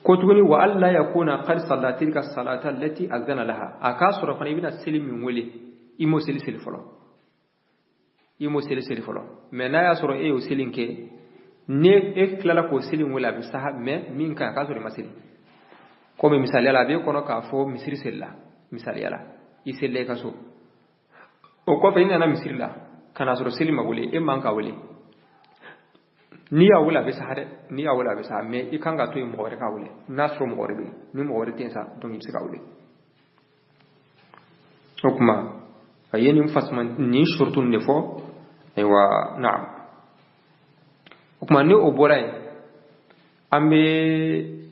Ko tuguni wa alla yakuna qad salla tilka salata allati azana laha, a k'a sɔrɔ fana i bɛna seli min wele, i m'o seli seli fɔlɔ, i m'o seli seli fɔlɔ. Mɛ n'a y'a sɔrɔ e y'o seli kɛ, ni e tilala k'o seli wele, a bɛ saha, mɛ min ka ɲi a k'a sɔrɔ i ma seli. Komi misaliya la, a b'e kɔnɔ k'a fɔ misiri selila, misaliya la i selila i ka so, o kɔfɛ i nana misiri la ka n'a sɔrɔ seli ma wele, e man ka wele. N'i y'a wele a bɛ saha dɛ, n'i y'a wele a bɛ saha, mɛ i kan ka to yen mɔgɔ wɛrɛ k'a wele, n'a sɔrɔ mɔgɔ wɛrɛ bɛ yen. Ni mɔgɔ wɛrɛ tɛ yen sa, donc i bɛ se ka wele. O tuma a ye nin fasuma nin surutu nin de fɔ. Ayiwa, naam. O tuma ni o bɔra yen, an bɛ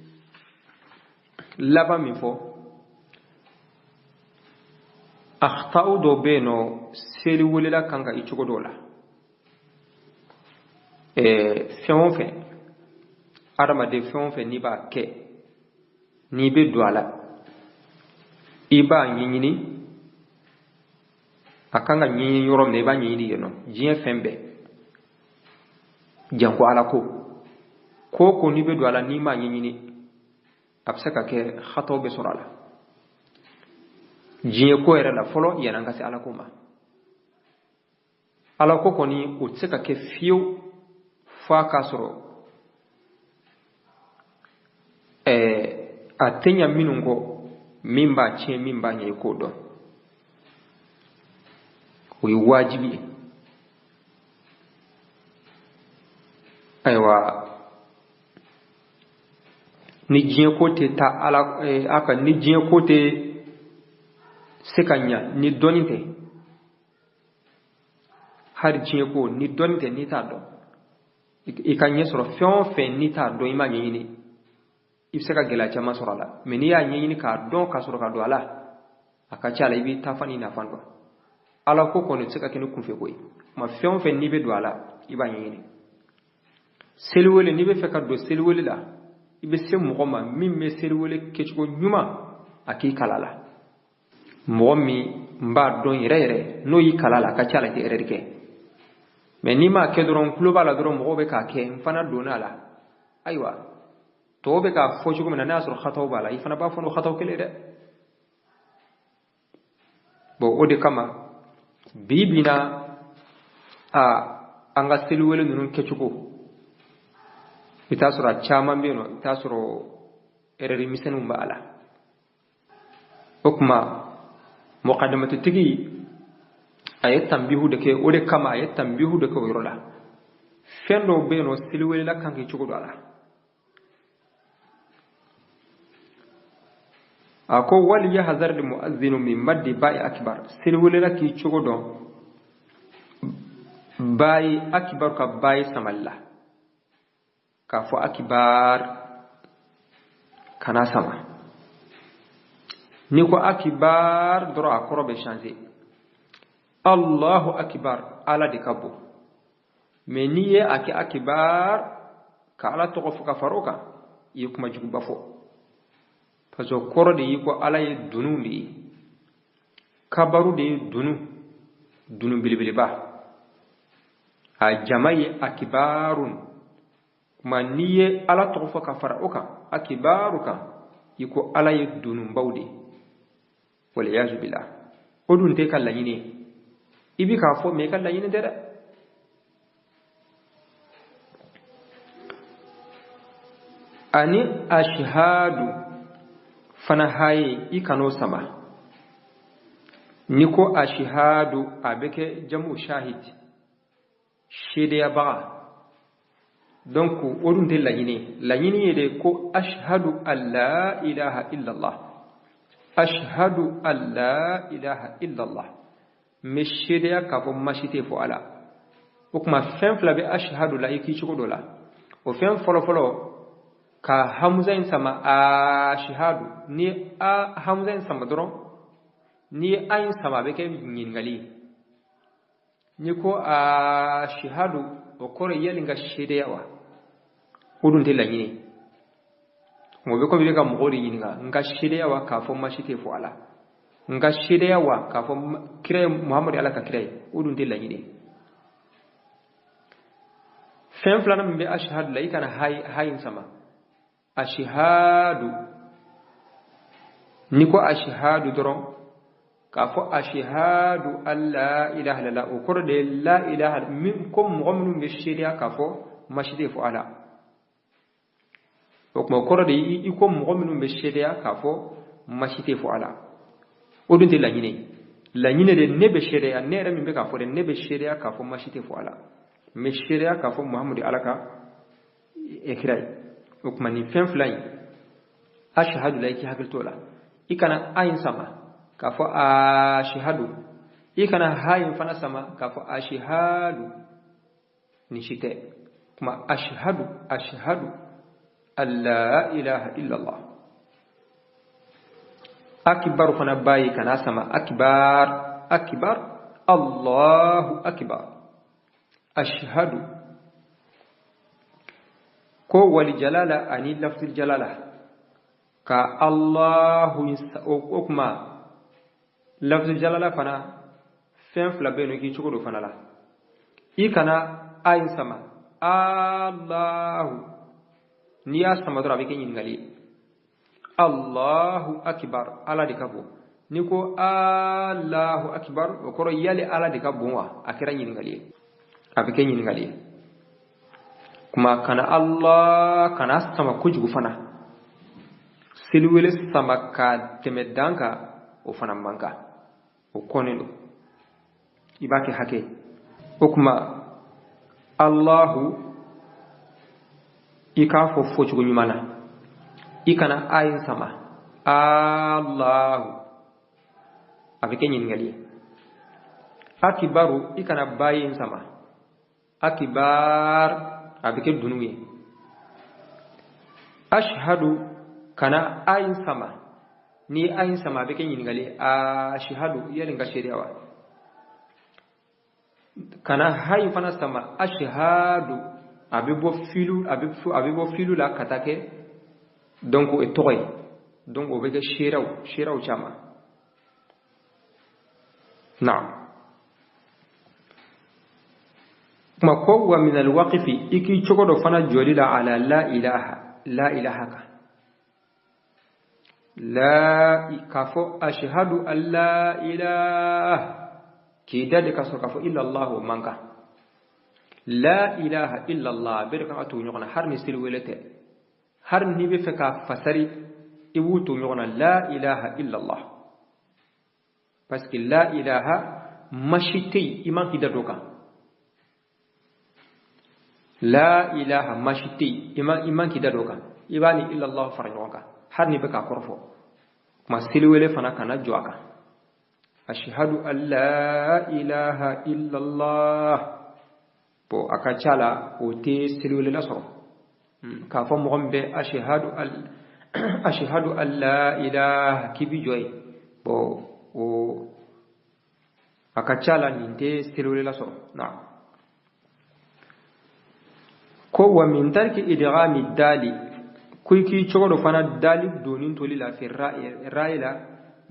laban min fɔ, akhta'u dɔ bɛ yen nɔ, seli welela kan ka i cogo dɔw la. Fɛn o fɛn, adamaden fɛn o fɛn n'i b'a kɛ, n'i bɛ don a la, i b'a ɲɛɲini, a kan ka ɲɛɲini yɔrɔ min na, i b'a ɲɛɲini yen nɔ. Diɲɛ fɛn bɛɛ, janko ala ko, ko o ko n'i bɛ don a la, n'i m'a ɲɛɲini, a bɛ se ka kɛ hataw bɛ sɔrɔ a la. Diɲɛ ko yɛrɛ la fɔlɔ, yan'an ka se ala ko ma. Ala ko kɔni o tɛ se ka kɛ fiyewu f'a k'a sɔrɔ a tɛ ɲa minnu kɔ, min b'a tiɲɛ, min b'a ɲɛ, i k'o dɔn, o ye wajibi ye. Ayiwa, Ni diɲɛ ko tɛ taa ala a ka, ni diɲɛ ko tɛ se ka ɲa ni dɔnni tɛ, hali diɲɛ ko ni dɔnni tɛ, n'i t'a dɔn, i ka ɲɛ sɔrɔ fɛn o fɛn, n'i t'a dɔn, i m'a ɲɛɲini, i bɛ se ka gɛlɛya caman sɔrɔ a la. Mais n'i y'a ɲɛɲini k'a dɔn ka sɔrɔ ka don a la, a ka ca la i b'i ta fan ni nafa dɔn. Ala ko kɔni tɛ se ka kɛ ni kunfɛ ko ye. Ma fɛn o fɛn n'i bɛ don a la, i b'a ɲɛɲini. Seliwele, n'i bɛ fɛ ka don seliwele la, i bɛ se mɔgɔ ma min bɛ seliwele kɛcogo ɲuman, a k'i kala la. Mɔgɔ min b'a dɔn yɛrɛ yɛrɛ, n'o y'i kala la, a ka ca la i tɛ erreur kɛ. Mais n'i m'a kɛ dɔrɔn, tulo b'a la dɔrɔn, mɔgɔw bɛ k'a kɛ, n fana donna a la, ayiwa, tɔw bɛ k'a fɔ cogo min na, n'a y'a sɔrɔ xataw b'a la, i fana b'a fɔ n'o xataw kelen dɛ. Bon, o de kama bi bi na, a an ka seliwele ninnu kɛcogo, i t'a sɔrɔ a caman bɛ yen nɔ, i t'a sɔrɔ erreur misɛnninw b'a la. O tuma mɔgɔdamatutigi a ye tanbihu de kɛ, o de kama a ye tanbihu de kɛ o yɔrɔ la. Fɛn dɔw bɛ yen nɔ, seliwelela kan k'i cogo don a la. A ko wali yahzar li muazzinu min maddi ba'i akbar, seliwelela k'i cogo dɔn bayi akbar ka bayi samali la, k'a fɔ akibar kana sama. N'i ko akibar dɔrɔn, a kɔrɔ bɛ changer. Allahu akbar, Ala de ka bon. Mais n'i ye a kɛ akibar ka Ala tɔgɔ fɔ ka far'o kan, i ye kuma juguba fɔ, parce que kɔrɔ de y'i ko Ala ye dunu de ye, kabaru de ye dunu, dunu belebeleba, a jama ye akibarun. Kuma n'i ye Ala tɔgɔ fɔ ka fara o kan, akibaru kan, i ko Ala ye dununbaw de ye, waliyazu billah. O dun tɛ ka laɲini ye, i bi k'a fɔ, mais i ka laɲini tɛ dɛ. Ani ashhadu fana haye, i kan'o sama. N'i ko ashhadu, a bɛ kɛ jamu shahid, seedeyabaga. Donc o dun tɛ laɲini. Laɲini ye de ko ashhadu an la ilaha illallah, ashhadu an la ilaha illallah, n bɛ seedeya k'a fɔ masi tɛ fɔ Ala. O tuma fɛn fila bɛ ashhadu la, i k'i cogo dɔ la. O fɛn fɔlɔfɔlɔ, ka hamuza in sama, ashhadu. Ni ye a hamuza in sama dɔrɔn, n'i ye a in sama, a bɛ kɛ ɲininkali ye. N'i ko ashhadu, o kɔrɔ ye yali n ka seedeya wa? O dun tɛ laɲini. O bɛ komi i bɛ ka mɔgɔw de ɲininka, n ka seedeya wa k'a fɔ masi tɛ fɔ Ala, n ka seedeya wa k'a fɔ kira ye Muhamadu Ala ka kira ye, o dun tɛ laɲini. Fɛn filanan min bɛ ashhadu la, i kana hayi sama, ashhadu. N'i ko ashhadu dɔrɔn, k'a fɔ ashhadu an la ilaha illallah, o kɔrɔ de ye la ilaha min ko mɔgɔ minnu bɛ seedeya k'a fɔ masi tɛ fɔ Ala. O tuma o kɔrɔ de ye i ko mɔgɔ minnu bɛ seedeya k'a fɔ masi tɛ fɔ Ala. O dun tɛ laɲini. Laɲini de ne bɛ seedeya, ne yɛrɛ min bɛ k'a fɔ dɛ, ne bɛ seedeya k'a fɔ masi tɛ fɔ Ala, n bɛ seedeya k'a fɔ Muhamadu Ala ka kira ye. O tuma nin fɛn fila in ashhadu la, i k'i hakili t'o la. I kana a in sama k'a fɔ ashhadu, i kana ha in fana sama k'a fɔ ashhadu, nin si tɛ. Kuma ashhadu, ashhadu an la ilaha illallah. Akbar fana ba ye, kana sama akbar, akbar, Allahu akbar, ashhadu. Ko wali jalala ani lafzul jalala ka Allahu, o kuma lafzul jalala fana fɛn fila bɛ yen nɔ, k'i cogo dɔ fana la. I kana a in sama Allahu, n'i y'a sama dɔrɔn, a bɛ kɛ ɲininkali ye. Allahu akbar, Ala de ka bon. N'i ko Allahu akbar, o kɔrɔ yali Ala de ka bon wa? A kɛra ɲininkali ye, a bɛ kɛ ɲininkali ye. Kuma kana Allah kana sama kojugu fana, seliwele sama ka tɛmɛ dan kan, o fana man kan, o kɔnnen don, i b'a kɛ hakɛ. O kuma Allahu, i k'a fɔ fɔcogo ɲuman na. I kana a in sama Allahu, a bɛ kɛ ɲininkali ye. Akibaru, i kana ba in sama akibar, a bɛ kɛ dunu ye. Ashhadu, kana a in sama. Ni a in sama, a bɛ kɛ ɲininkali ye. Ashhadu, yali n ka seereya wa? Kana ha in fana sama ashhadu, a bɛ bɔ filu, a bɛ bɔ filu la ka taa kɛ donc o ye tɔgɔ ye. Donc o bɛ kɛ seerew caman. Naam. Kuma ko wa min alwaqifi, i k'i cogo dɔ fana jɔli la ala la ilaha, la ilaha kan. La, k'a fɔ ashhadu an la ilaha, k'i da de ka sɔrɔ k'a fɔ illallah, o man kan. La ilaha illallah, bɛɛ de kan ka tugu ɲɔgɔn na, hali ni seli wele tɛ, hali n'i bɛ fɛ k'a fasari, i b'u tugu ɲɔgɔn na. La ilaha illallah, parce que la ilaha masi tɛ yen i man k'i da dɔ kan. La ilaha masi tɛ yen i man k'i da dɔ kan. I b'a ni illallah fara ɲɔgɔn kan, hali n'i bɛ k'a kɔrɔ fɔ. Kuma seli wele fana kana jɔ a kan. Ashhadu an la ilaha illallah. Bon, a ka ca la o tɛ seli wele lasɔrɔ. K'a fɔ mɔgɔ min bɛ ashhadu an la ilaha k'i bi jɔ yen, bon, o a ka ca la nin tɛ seli wele lasɔrɔ. Naam. Ko wa min tarki idghami dali, ko i k'i cogo dɔ fana dali donni toli la fi ra'i la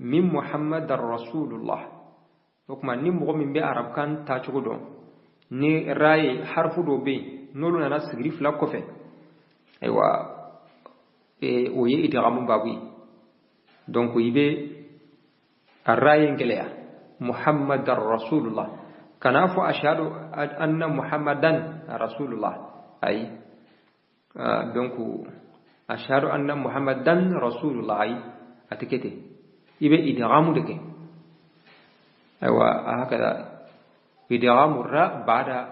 min muhammadar rasulullah. O tuma ni mɔgɔ min bɛ arabukan tacogo dɔn, ni ra'i harfu dɔ bɛ yen n'olu nana sigiri fila kɔfɛ, ayiwa, o ye idghamu babu ye. Donc i bɛ a ra'i gɛlɛya muhammadar rasulullah, kana fɔ ashhadu anna muhammadan rasulullah. Ayi, donc ashhadu anna muhammadan rasulullah, ayi, a tɛ kɛ ten. I bɛ idghamu de kɛ. Ayiwa, hakada idghamu ra ba'da,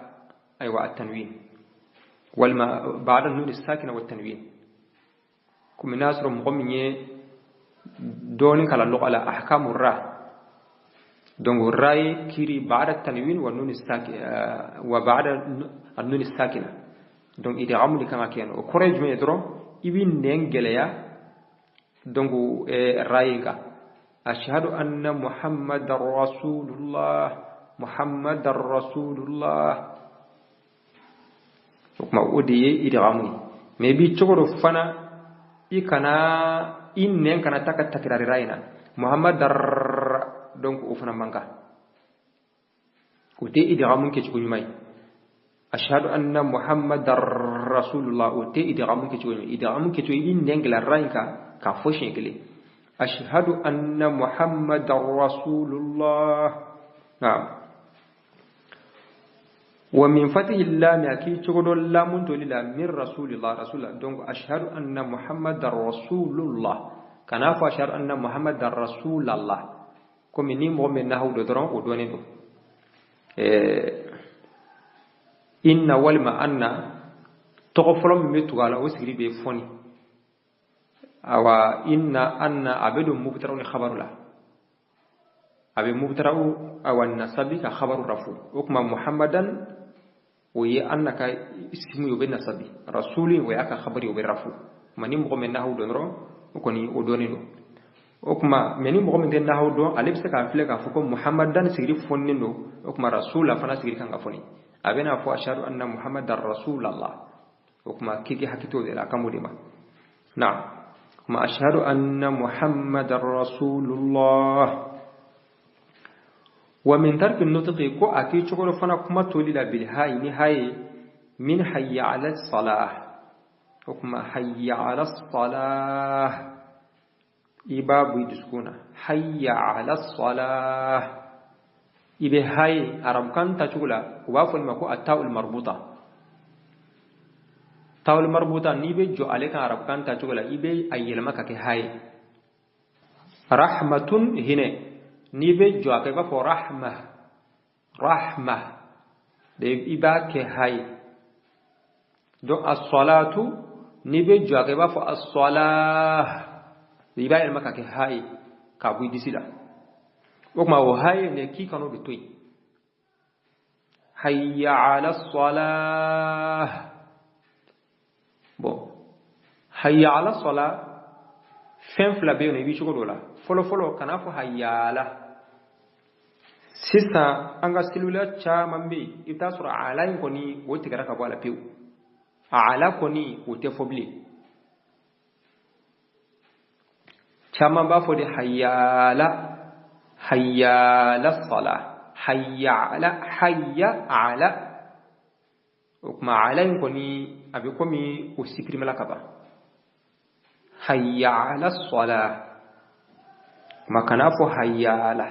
ayiwa, at-tanwin walima ba'da nun as-sakina wa tanwin. Komi n'a sɔrɔ mɔgɔ min ye dɔɔnin kalan lugha la, ahkamu ra, donc ra ye kiri ba'da tanwin wa nun as-sakina wa ba'da an-nun as-sakina. Donc idghamu de kan ka kɛ yen. O kɔrɔ ye jumɛn ye dɔrɔn? I b'i nɛn gɛlɛya donc ra in kan. Ashhadu anna muhammadar rasulullah, muhammadar rasulullah. O kuma o de ye idghamu ye. Mais i b'i cogo dɔ fana, i kana i nɛn kana taa ka takirari ra in na muhammadar, donc o fana man kan. O tɛ idghamu kɛcogo ɲuman ye. Ashhadu anna muhammadar rasulullah, o tɛ idghamu kɛcogo ɲuman ye. Idghamu kɛcogo, i b'i nɛn gɛlɛya ra in kan k'a fɔ siɲɛ kelen. Ashhadu anna muhammadar rasulullah. Naam. Wa min fatihi lam, a k'i cogo dɔ lamun toli la min rasulillah, rasulullah. Donc ashhadu anna muhammadar rasulullah, kana fɔ ashhadu anna muhammadar rasulallah. Komi ni mɔgɔ min nahawu dɔ dɔrɔn, o dɔnnen don. Inna walima anna, tɔgɔ fɔlɔ min bɛ tugu a la, o sigiri bɛ fɔni. Awa, inna anna a bɛ don mubtadaw ni khabaru la, a bɛ mubtadaw, awa, nasabi ka khabaru rafu. O tuma muhammadan o ye anna ka isimu ye, o bɛ nasabi. Rasuli o y'a ka khabari, o bɛ rafu. Kuma ni mɔgɔ min nahawu dɔn dɔrɔn, o kɔni o dɔnnen don. O tuma mɛ ni mɔgɔ min tɛ nahawu dɔn, ale bɛ se k'a filɛ k'a fɔ ko muhammadan sigiri fɔnnen don, o tuma rasula fana sigiri kan ka fɔni. A bɛna fɔ ashhadu anna muhammadan rasulallah. O tuma k'i k'i hakili to o de la, a kan b'o de ma. Naam. Kuma ashhadu anna muhammadan rasulullah. Wa min tarki nutqi, ko a k'i cogo dɔ fana kuma toli la bil hayi, ni haye min hayya ala salah. O kuma hayya ala salah, i b'a bɔ i dusukun na. Hayya ala salah, i bɛ haye arabukan tacogo la, u b'a fɔ nin ma ko at-ta'ul marbuta. Ta'ul marbuta, n'i bɛ jɔ ale kan arabukan tacogo la, i bɛ a yɛlɛma ka kɛ haye. Rahmatun, hinɛ, n'i bɛ jɔ a kan, i b'a fɔ rahma, rahma de, i b'a kɛ haye. Donc as-salatu, N'i bɛ jɔ a kan, i b'a fɔ as-salah, i b'a yɛlɛma ka kɛ ha ye k'a bɔ i disi la. O tuma o ha ye nin k'i kan'o de to yen. Hayya ala salah. Bon, hayya ala salah, fɛn fila bɛ yen nɔ, i b'i cogo dɔ la. Fɔlɔ fɔlɔ, kan'a fɔ hayya ala. Sisan an ka seliwula caman bɛ yen, i bɛ taa sɔrɔ ala in kɔni o tigɛra ka bɔ a la pewu. Ala kɔni o tɛ fɔ bilen. Caman b'a fɔ de hayyala, hayyala sala, hayya ala, hayya ala. O tuma ala in kɔni a bɛ komi o sipirimela ka ban. Hayya ala sala, kuma kana fɔ hayya ala,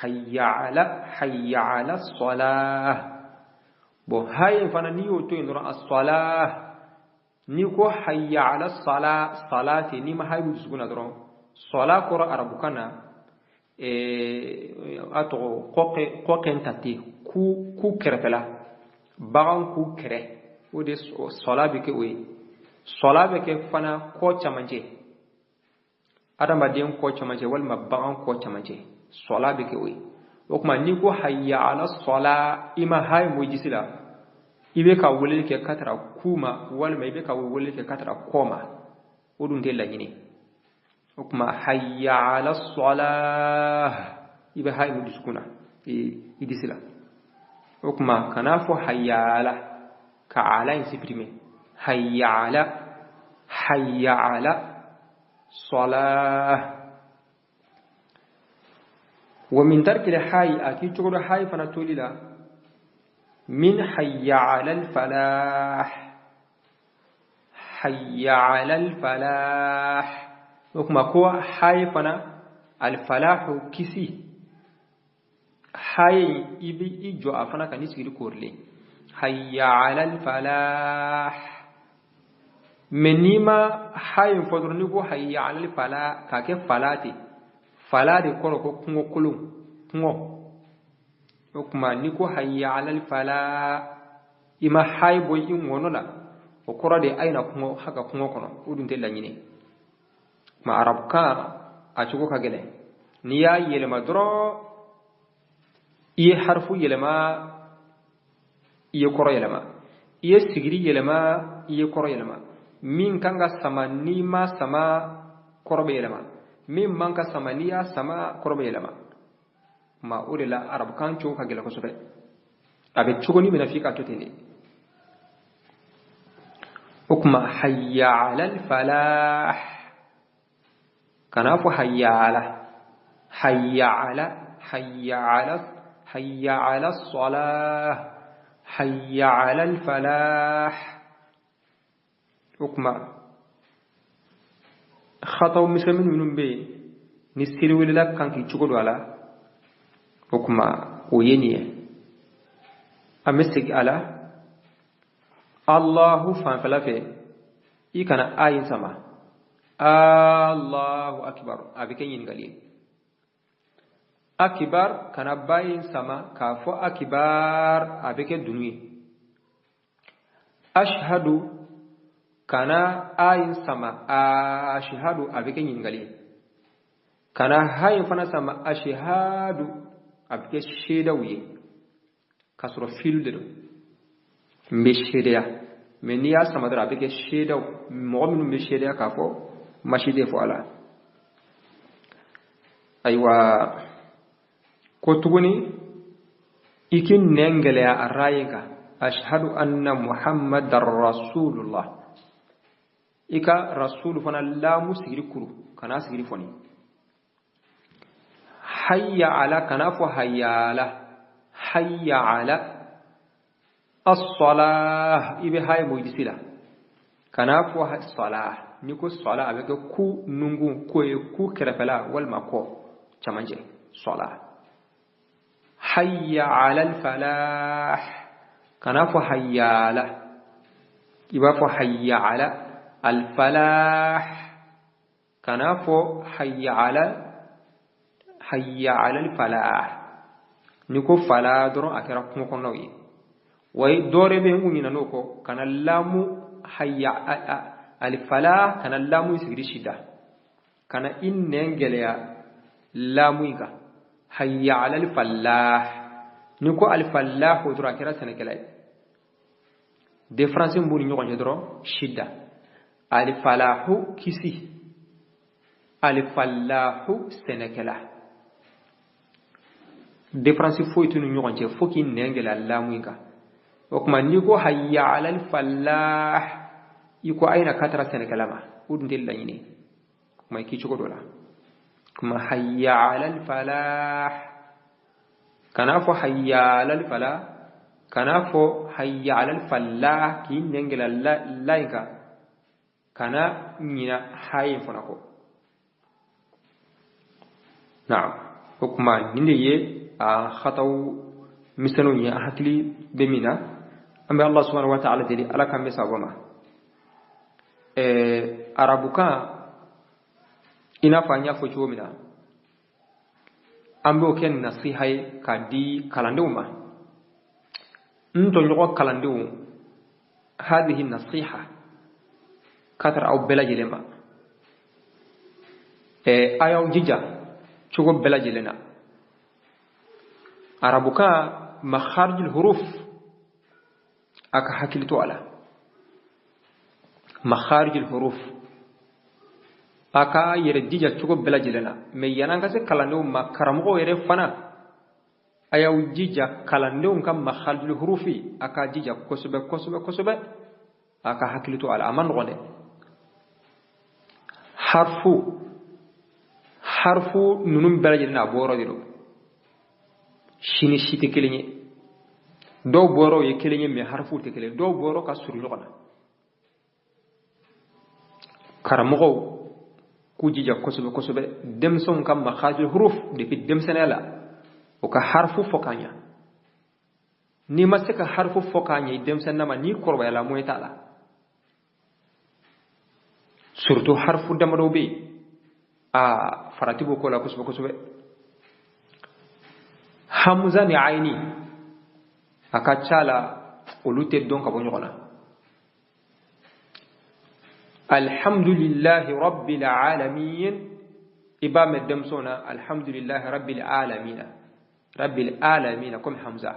hayya ala, hayya ala sala. Bon, haye fana n'i y'o to yen dɔrɔn, as-salah, n'i ko hayya ala sala, sala ten, n'i ma haye b'i dusukun na dɔrɔn, sala kɔrɔ arabukan na, a tɔgɔ kɔkɛ ta ten, ku kɛrɛfɛla, bagan ku kɛrɛ, o de sala bɛ kɛ o ye. Sala bɛ kɛ fana kɔ camancɛ, adamaden kɔ camancɛ walima bagan kɔ camancɛ, sala bɛ kɛ o ye. O tuma n'i ko hayya ala sala, i ma haye bɔ i disi la, i bɛ ka weleli kɛ ka taara ku ma, walima i bɛ ka weleli kɛ ka taara kɔ ma, o dun tɛ laɲini. O tuma hayya ala sala, i bɛ haye bɔ dusukun na, i disi la. O tuma kan'a fɔ hayya ala, ka ala in supprimer. Hayya ala, hayya ala salah. Wa min tarki al-hayy, a k'i cogo dɔ hayy fana toli la, min hayya ala al-falah, hayya ala al-falah. O tuma ko hayy fana al-falahu kisi, hayy i bɛ i jɔ a fana ka n'i sigili korilen, hayya ala al-falah. Mais n'i ma hayy fɔ dɔrɔn, n'i ko hayya ala al-falah k'a kɛ fala ten, fala de kɔrɔ ko kungo kolon, kungo. O tuma n'i ko hayya ala al-falah, i ma hayi bɔ i ŋɔnɔ la, o kɔrɔ de a ye na kungo, haka kungo kɔnɔ, o dun tɛ laɲini. Tuma arabukan a cogo ka gɛlɛn, n'i y'a yɛlɛma dɔrɔn, i ye harifu yɛlɛma, i ye kɔrɔ yɛlɛma, i ye sigiri yɛlɛma, i ye kɔrɔ yɛlɛma. Min kan ka sama n'i ma sama, kɔrɔ bɛ yɛlɛma. Min man ka sama n'i y'a sama, kɔrɔ bɛ yɛlɛma. Ma o de la arabukan cogo ka gɛlɛn kosɛbɛ. A bɛ cogo ni min na f'i ka to ten de. O tuma hayya ala al-falah, kan'a fɔ hayya ala, hayya ala, hayya ala, hayya ala salah, hayya ala al-falah. O tuma khataw misɛnnin minnu bɛ yen ni seliwelela kan k'i cogo don a la, o tuma o ye nin ye. An bɛ segin a la. Allahu fanfɛla fɛ, i kana a in sama, Allahu akbar, a bɛ kɛ ɲininkali ye. Akibar, kana ba in sama k'a fɔ akibar, a bɛ kɛ dunu ye. Ashhadu, kana a in sama, ashhadu, a bɛ kɛ ɲininkali ye. Kana ha in fana sama, ashhadu, a bɛ kɛ seedaw ye, k'a sɔrɔ filu de don, n bɛ seedeya. Mais n'i y'a sama dɔrɔn, a bɛ kɛ seedaw, mɔgɔ minnu bɛ seedeya k'a fɔ masi tɛ fɔ a la. Ayiwa, ko tuguni i k'i nɛn gɛlɛya a ra kan, ashhadu anna muhammadar rasulullah. I ka rasulu fana lamu sigiri kuru, kana sigiri fɔni. Hayya ala, kana fɔ hayya ala, hayya ala as-salah, i bɛ haye bɔ i disi la, kana fɔ salah. N'i ko salah, a bɛ kɛ ku nungun ko ye, ku kɛrɛfɛla walima kɔ camancɛ, salah. Hayya ala al-falah, kana fɔ hayya ala, i b'a fɔ hayya ala al-falah, kana fɔ hayya ala, hayya ala al-falah. N'i ko fala dɔrɔn, a kɛra kungo kɔnɔnaw ye. Wa dɔ wɛrɛ bɛ yen, n kun ɲinɛn'o kɔ, kana lamu hayya Alfalah kana lamu sigiri shida kana i nɛn gɛlɛya lamu in kan. Hayya alal falah, ni ko alfalah o dɔrɔn a kɛra sɛnɛkɛla ye. Différence b'u ni ɲɔgɔn cɛ dɔrɔn shida. Alfalahu kisi, alfalahu sɛnɛkɛla. Différence foyi t'u ni ɲɔgɔn cɛ fo k'i nɛn gɛlɛya lamu in kan. O tuma n'i ko hayya alal falah, i ko a ye na k'a taara sɛnɛkɛla ma, o dun tɛ laɲini. Kuma i k'i cogo dɔ la. Kuma hayya alal falah, kana fɔ hayya alal falah, kana fɔ hayya alal falah k'i nɛn gɛlɛya la in kan, kana ɲina ha in fana kɔ. Naam, o tuma nin de ye a khataw misɛnninw ye an hakili bɛ min na. An bɛ Allah subhanahu wa ta'ala deli Ala k'an bɛ sababa ma. Arabukan i n'a fɔ an y'a fɔ cogo min na, an b'o kɛ nasiha ye k'a di kalandenw ma. N tɔɲɔgɔn kalandenw, hadihi nasiha ka tara aw bɛɛ lajɛlen ma. A y'aw jija cogo bɛɛ lajɛlen na. Arabukan makharijul huruf a ka hakili to a la. Makharijul huruf a ka yɛrɛ jija cogo bɛɛ lajɛlen na. Mais yan'an ka se kalandenw ma, karamɔgɔw yɛrɛ fana a y'aw jija kalandenw ka makharijul hurufi a ka jija kosɛbɛ kosɛbɛ kosɛbɛ, a ka hakili to a la. A ma nɔgɔn dɛ. Harfu ninnu bɛɛ lajɛlen n'a bɔyɔrɔ de don. Si ni si tɛ kelen ye. Dɔw bɔyɔrɔw ye kelen ye, mais harfuw tɛ kelen ye. Dɔw bɔyɔrɔ ka surun ɲɔgɔn na. Karamɔgɔw k'u jija kosɛbɛ kosɛbɛ denmisɛnw ka makharijul huruf depuis denmisɛnninya la, o ka harfu fɔ k'a ɲa. N'i ma se ka harfu fɔ k'a ɲa i denmisɛnnin ma, n'i kɔrɔbayala moyen t'a la. Surtout harfu damadɔw bɛ yen, a farati b'o ko la kosɛbɛ kosɛbɛ. Hamza ni ayini a ka ca la olu tɛ dɔn ka bɔ ɲɔgɔn na. Alhamdulillahi rabbil alamin, i b'a mɛn denmisɛnw na alhamdulillahi rabbil alamina, rabbil alamina comme Hamza.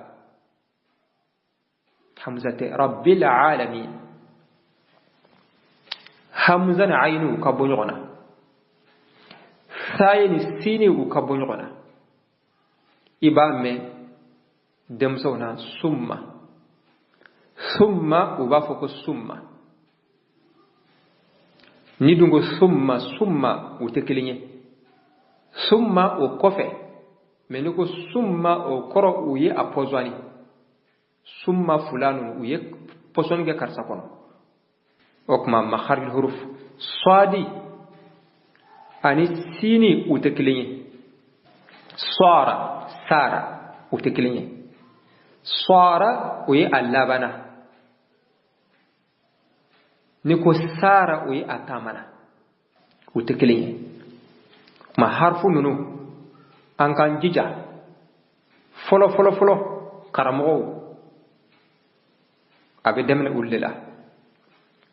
Hamza tɛ, rabbil alamin. Hamza ni ayini u ka bɔ ɲɔgɔn na. Saye ni sini u ka bɔ ɲɔgɔn na. I b'a mɛn denmisɛnw na summa, summa u b'a fɔ ko summa. Ni dun ko summa, summa u tɛ kelen ye. Summa o kɔfɛ, mais ni ko summa o kɔrɔ u ye a pɔsɔni. Summa fulanun, u ye pɔsɔni kɛ karisa kɔnɔ. O tuma makharijul huruf sadi ani sini u tɛ kelen ye. Sara, sara u tɛ kelen ye. Sara o ye a labanna. Ni ko sara o ye a taamana, u tɛ kelen ye. Ma harfu ninnu an k'an jija fɔlɔ fɔlɔ fɔlɔ karamɔgɔw a bɛ daminɛ olu de la.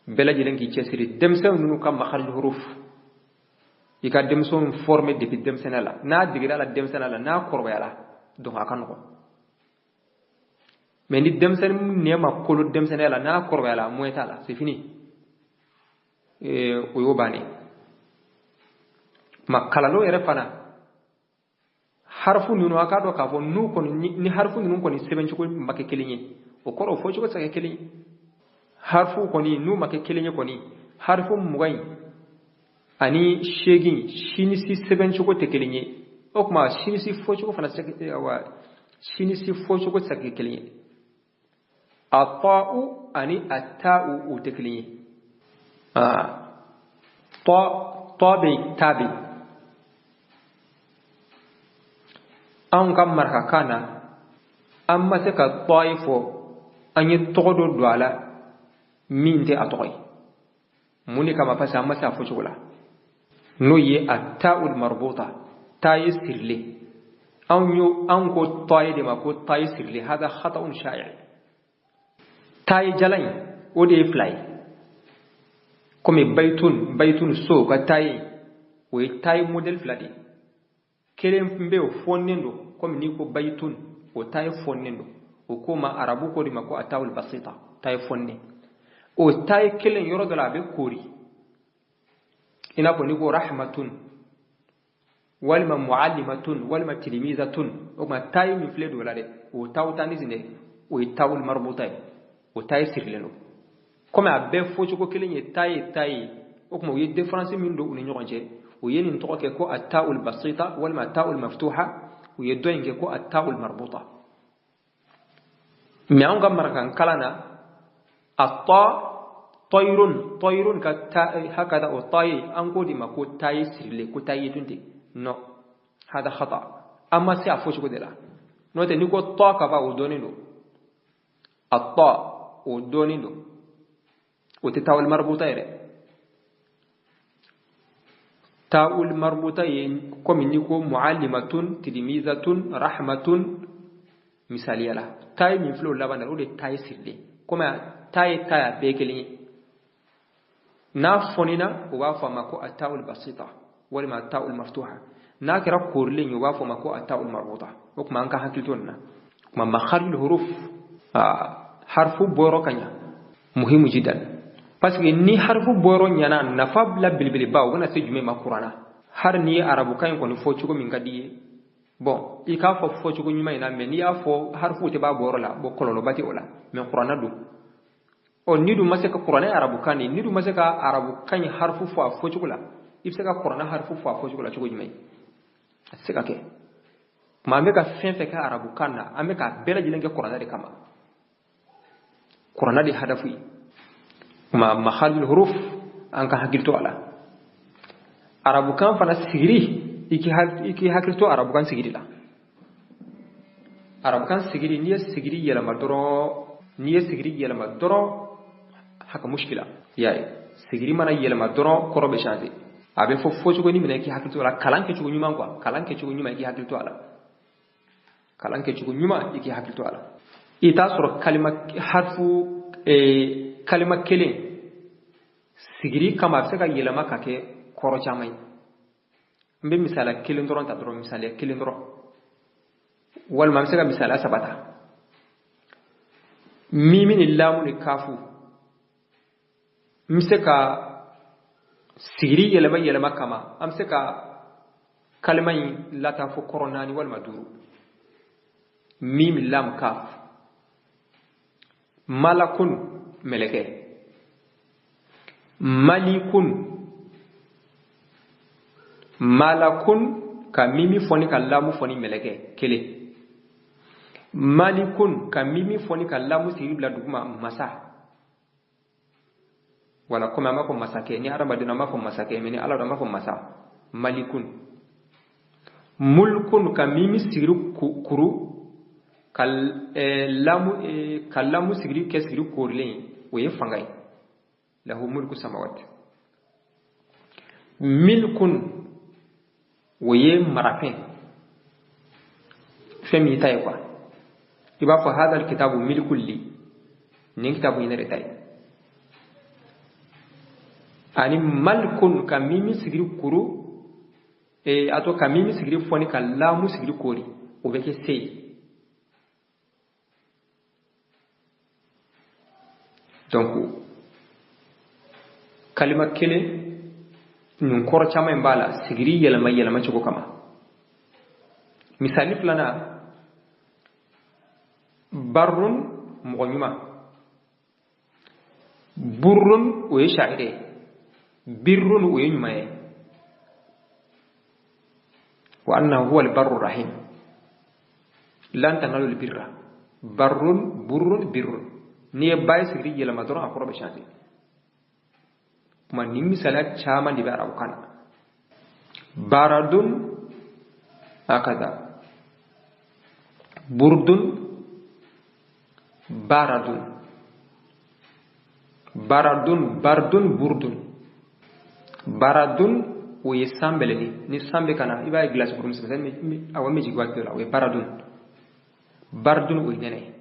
Bɛɛ lajɛlen k'i cɛsiri denmisɛnw ninnu ka makharijul huruf. I ka denmisɛnw former depuis denmisɛnninya la. N'a degera la denmisɛnninya la, n'a kɔrɔbayala donc a ka nɔgɔn. Mais ni denmisɛnnin nɛ ma kolo denmisɛnninya la, n'a kɔrɔbayala moyen t'a la, c'est fini. O y'o bannen. Ma kalandenw yɛrɛ fana harfu ninnu a k'a dɔn k'a fɔ n'u kɔni ni harfu ninnu kɔni sɛbɛncogo ma kɛ kelen ye, o kɔrɔ o fɔcogo tɛ se ka kɛ kelen ye. Harfu kɔni n'u ma kɛ kelen ye kɔni, harfu 28 si ni si sɛbɛncogo tɛ kelen ye. O tuma si ni si fɔcogo fana tɛ se ka wa si ni si fɔcogo tɛ se ka kɛ kelen ye. A ta'u ani a ta'u u tɛ kelen ye. Ta bɛ yen, ta bɛ yen. Anw ka marakakan na, an ma se ka tɔ ye fɔ, an ye tɔgɔ dɔ don a la min tɛ a tɔgɔ ye. Mun de kama? Parce que an ma se a fɔcogo la. N'o ye a ta'ul marbuta, ta ye sirilen. Anw ko tɔ ye de ma ko ta ye sirilen. Hada khata'un sha'i. Ta ye jalan ye, o de ye fila ye. Komi baytun, baytun so ka taye, o ye taye modèle fila de ye. Kelen bɛ o fɔnnen don, komi n'i ko baytun, o taye fɔnnen don. O ko ma arabu ko de ma ko atawul basita, taye fɔnnen. O taye kelen yɔrɔ dɔ la a bɛ koori. I n'a fɔ n'i ko rahmatun, walima muallimatun, walima tilimizatun, o tuma taye min filɛ don o la dɛ, o taw ta ni sen dɛ, o ye tawul marbuta ye, o taye sirilen don. Komi a bɛɛ fɔcogo kelen ye taye taye, o tuma u ye différence min don u ni ɲɔgɔn cɛ, u ye nin tɔgɔ kɛ ko ataul basita walima ataul maftuha, u ye dɔ in kɛ ko ataul marbuta. Mais anw ka marakakan kalan na, ata tɔyrun, tɔyrun ka ta hakada o taye, an k'o de ma ko taye sirilen, ko taye tun tɛ. Non, hada khata, an ma se a fɔcogo de la. N'o tɛ n'i ko tɔ ka ban, o dɔnnen don. A tɔ o dɔnnen don, o tɛ tawul marbuta yɛrɛ. Tawul marbuta ye komi n'i ko muallimatun, tilimizatun, rahmatun, misaliya la. Taye min filɛ o laban na, o de ye taye sirilen. Komi taye taye a bɛɛ kelen ye. N'a fɔnina, o b'a fɔ a ma ko atawul basita walima atawul maftuha. N'a kɛra koorilen ye, o b'a fɔ a ma ko atawul marbuta. O tuma an ka hakili to nin na. O tuma makharijul huruf, harfu bɔyɔrɔ ka ɲa, muhimu jidan. Parce que ni harfu bɔyɔrɔ ɲana, nafa la belebeleba o bɛna se jumɛn ma kuranna? Hali n'i ye arabukan in kɔni fɔ cogo min ka di i ye, bon, i k'a fɔ fɔcogo ɲuman in na, mais n'i y'a fɔ harfu tɛ b'a bɔyɔrɔ la, bon, kɔlɔlɔba tɛ o la. Mais kuranna don. Ɔ, n'i dun ma se ka kuranɛ arabukan de, n'i dun ma se ka arabukan in harfu fɔ a fɔcogo la, i bɛ se ka kuranɛ harfu fɔ a fɔcogo la cogo jumɛn? A tɛ se ka kɛ. Tuma an bɛ ka fɛn fɛn kɛ arabukan na, an bɛ k'a bɛɛ lajɛlen kɛ kuranɛ de kama. Kuranɛ de hadafu ye. Tuma makharijul huruf, an ka hakili to a la. Arabukan fana sigiri, i k'i hakili to arabukan sigiri la. Arabukan sigiri, n'i ye sigiri yɛlɛma dɔrɔn, n'i ye sigiri yɛlɛma dɔrɔn, haka mushkila. I y'a ye, sigiri mana yɛlɛma dɔrɔn, kɔrɔ bɛ changer. A bɛ fɔ fɔcogo ni minɛ, i k'i hakili to a la. Kalan kɛcogo ɲuman quoi, kalan kɛcogo ɲuman, i k'i hakili to a la. Kalan kɛcogo ɲuman, i k'i hakili to a la. I t'a sɔrɔ kalima harfu, kalima kelen sigiri kama, a bɛ se ka yɛlɛma ka kɛ kɔrɔ caman ye. N bɛ misaliya kelen dɔrɔn ta dɔrɔn, misaliya kelen dɔrɔn, walima an bɛ se ka misaliya saba ta. Mimi ni lamu ni kafu, n bɛ se ka sigiri yɛlɛma yɛlɛma kama, an bɛ se ka kalima in lata fo kɔrɔ naani walima duuru. Mim, lam, kaf. Malakun, mɛlɛkɛ. Malikun, malakun ka mimi fɔni ka lamu fɔni, mɛlɛkɛ kelen. Malikun ka mimi fɔni ka lamu sigi bila duguma, masa. Wala komi an b'a fɔ masakɛ, ni hadamaden an b'a fɔ masakɛ, mais ni ala don an b'a fɔ masa. Malikun. Mulkun ka mimi sigiri kuru ka lamu, ka lamu sigiri kɛ sigiri koorilen ye, o ye fanga ye. Lahu mulku samawati. Milkun, o ye marafɛn, fɛn min ta ye quoi. I b'a fɔ hadal kitabu milkun li, nin kitabu in ne de ta ye. Ani malkun ka mimi sigiri kuru, a to ka mimi sigiri fɔni ka lamu sigiri koori, o bɛ kɛ se ye. Donc kalima kelen nin kɔrɔ caman in b'a la sigiri yɛlɛma yɛlɛma cogo kama. Misali filanan, barrun, mɔgɔ ɲuman. Burrun, o ye shaire ye. Birrun, o ye ɲuman ye. Wa annahu huwa albarru rahim, lan tanalu albirra. Barrun, burrun, birrun, n'i ye ba ye sigiri yɛlɛma dɔrɔn, a kɔrɔ bɛ changer. Kuma nin misaliya caman de bɛ arabukan na. Baradun hakada, burdun, baradun, baradun, bardun, burdun. Baradun, o ye san bɛlɛni. Ni san bɛ ka na, i b'a ye gilasi kuru misɛnmisɛnnin awɔ min jigin waati dɔ la, o ye baradun. Bardun, o ye nɛnɛ ye.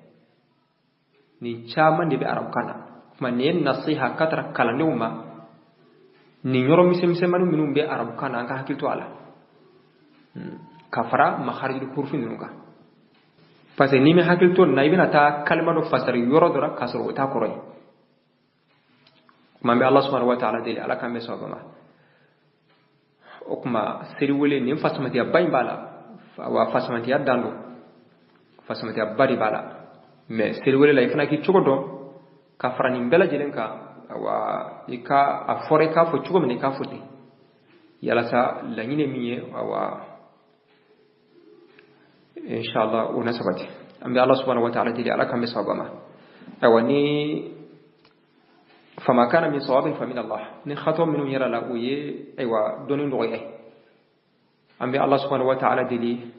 Nin caman de bɛ arabukan na. Kuma nin ye nasiha ka tara kalandenw ma. Nin yɔrɔ misɛnmisɛnmanin minnu bɛ arabukan na, an ka hakili to a la ka fara makharijul hurufi ninnu kan, parce que n'i ma hakili to nin na, i bɛna taa kalima dɔ fasari yɔrɔ dɔ la k'a sɔrɔ o t'a kɔrɔ ye. Kuma bɛ Ala subhanahu wa ta'ala deli, Ala k'an bɛ sɔn ma. O kuma seli wele nin fasamatiyaba in b'a la, wa fasamatiya dan don, fasamatiyaba de b'a la. Mais seli wele la, i fana k'i cogo dɔn ka fara nin bɛɛ lajɛlen kan. Awa, i ka a fɔra i k'a fɔ cogo min na, i k'a fɔ ten, yalasa laɲini min ye, awa, inshallah o na sabati. An bɛ Ala subhanahu wa ta'ala deli, Ala k'an bɛ sababa ma. Ayiwa, ni fama kana min sawabin fa min Allah, ni khatɔ minnu yɛrɛ la, o ye ayiwa dɔnni nɔgɔya ye. An bɛ Ala subhanahu wa ta'ala deli,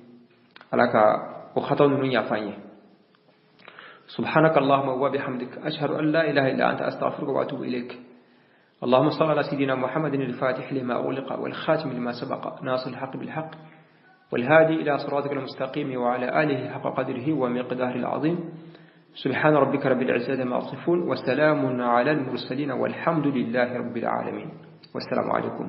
Ala ka o khatɔ ninnu yafa an ye. سبحانك اللهم وبحمدك، أشهد أن لا إله إلا أنت، أستغفرك وأتوب إليك. اللهم صل على سيدنا محمد الفاتح لما أغلق والخاتم لما سبق ناصر الحق بالحق والهادي إلى صراطك المستقيم وعلى آله حق قدره ومقداره العظيم. سبحان ربك رب العزة ما يصفون وسلام على المرسلين والحمد لله رب العالمين، والسلام عليكم.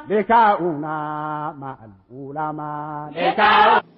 لكاؤنا مع العلماء.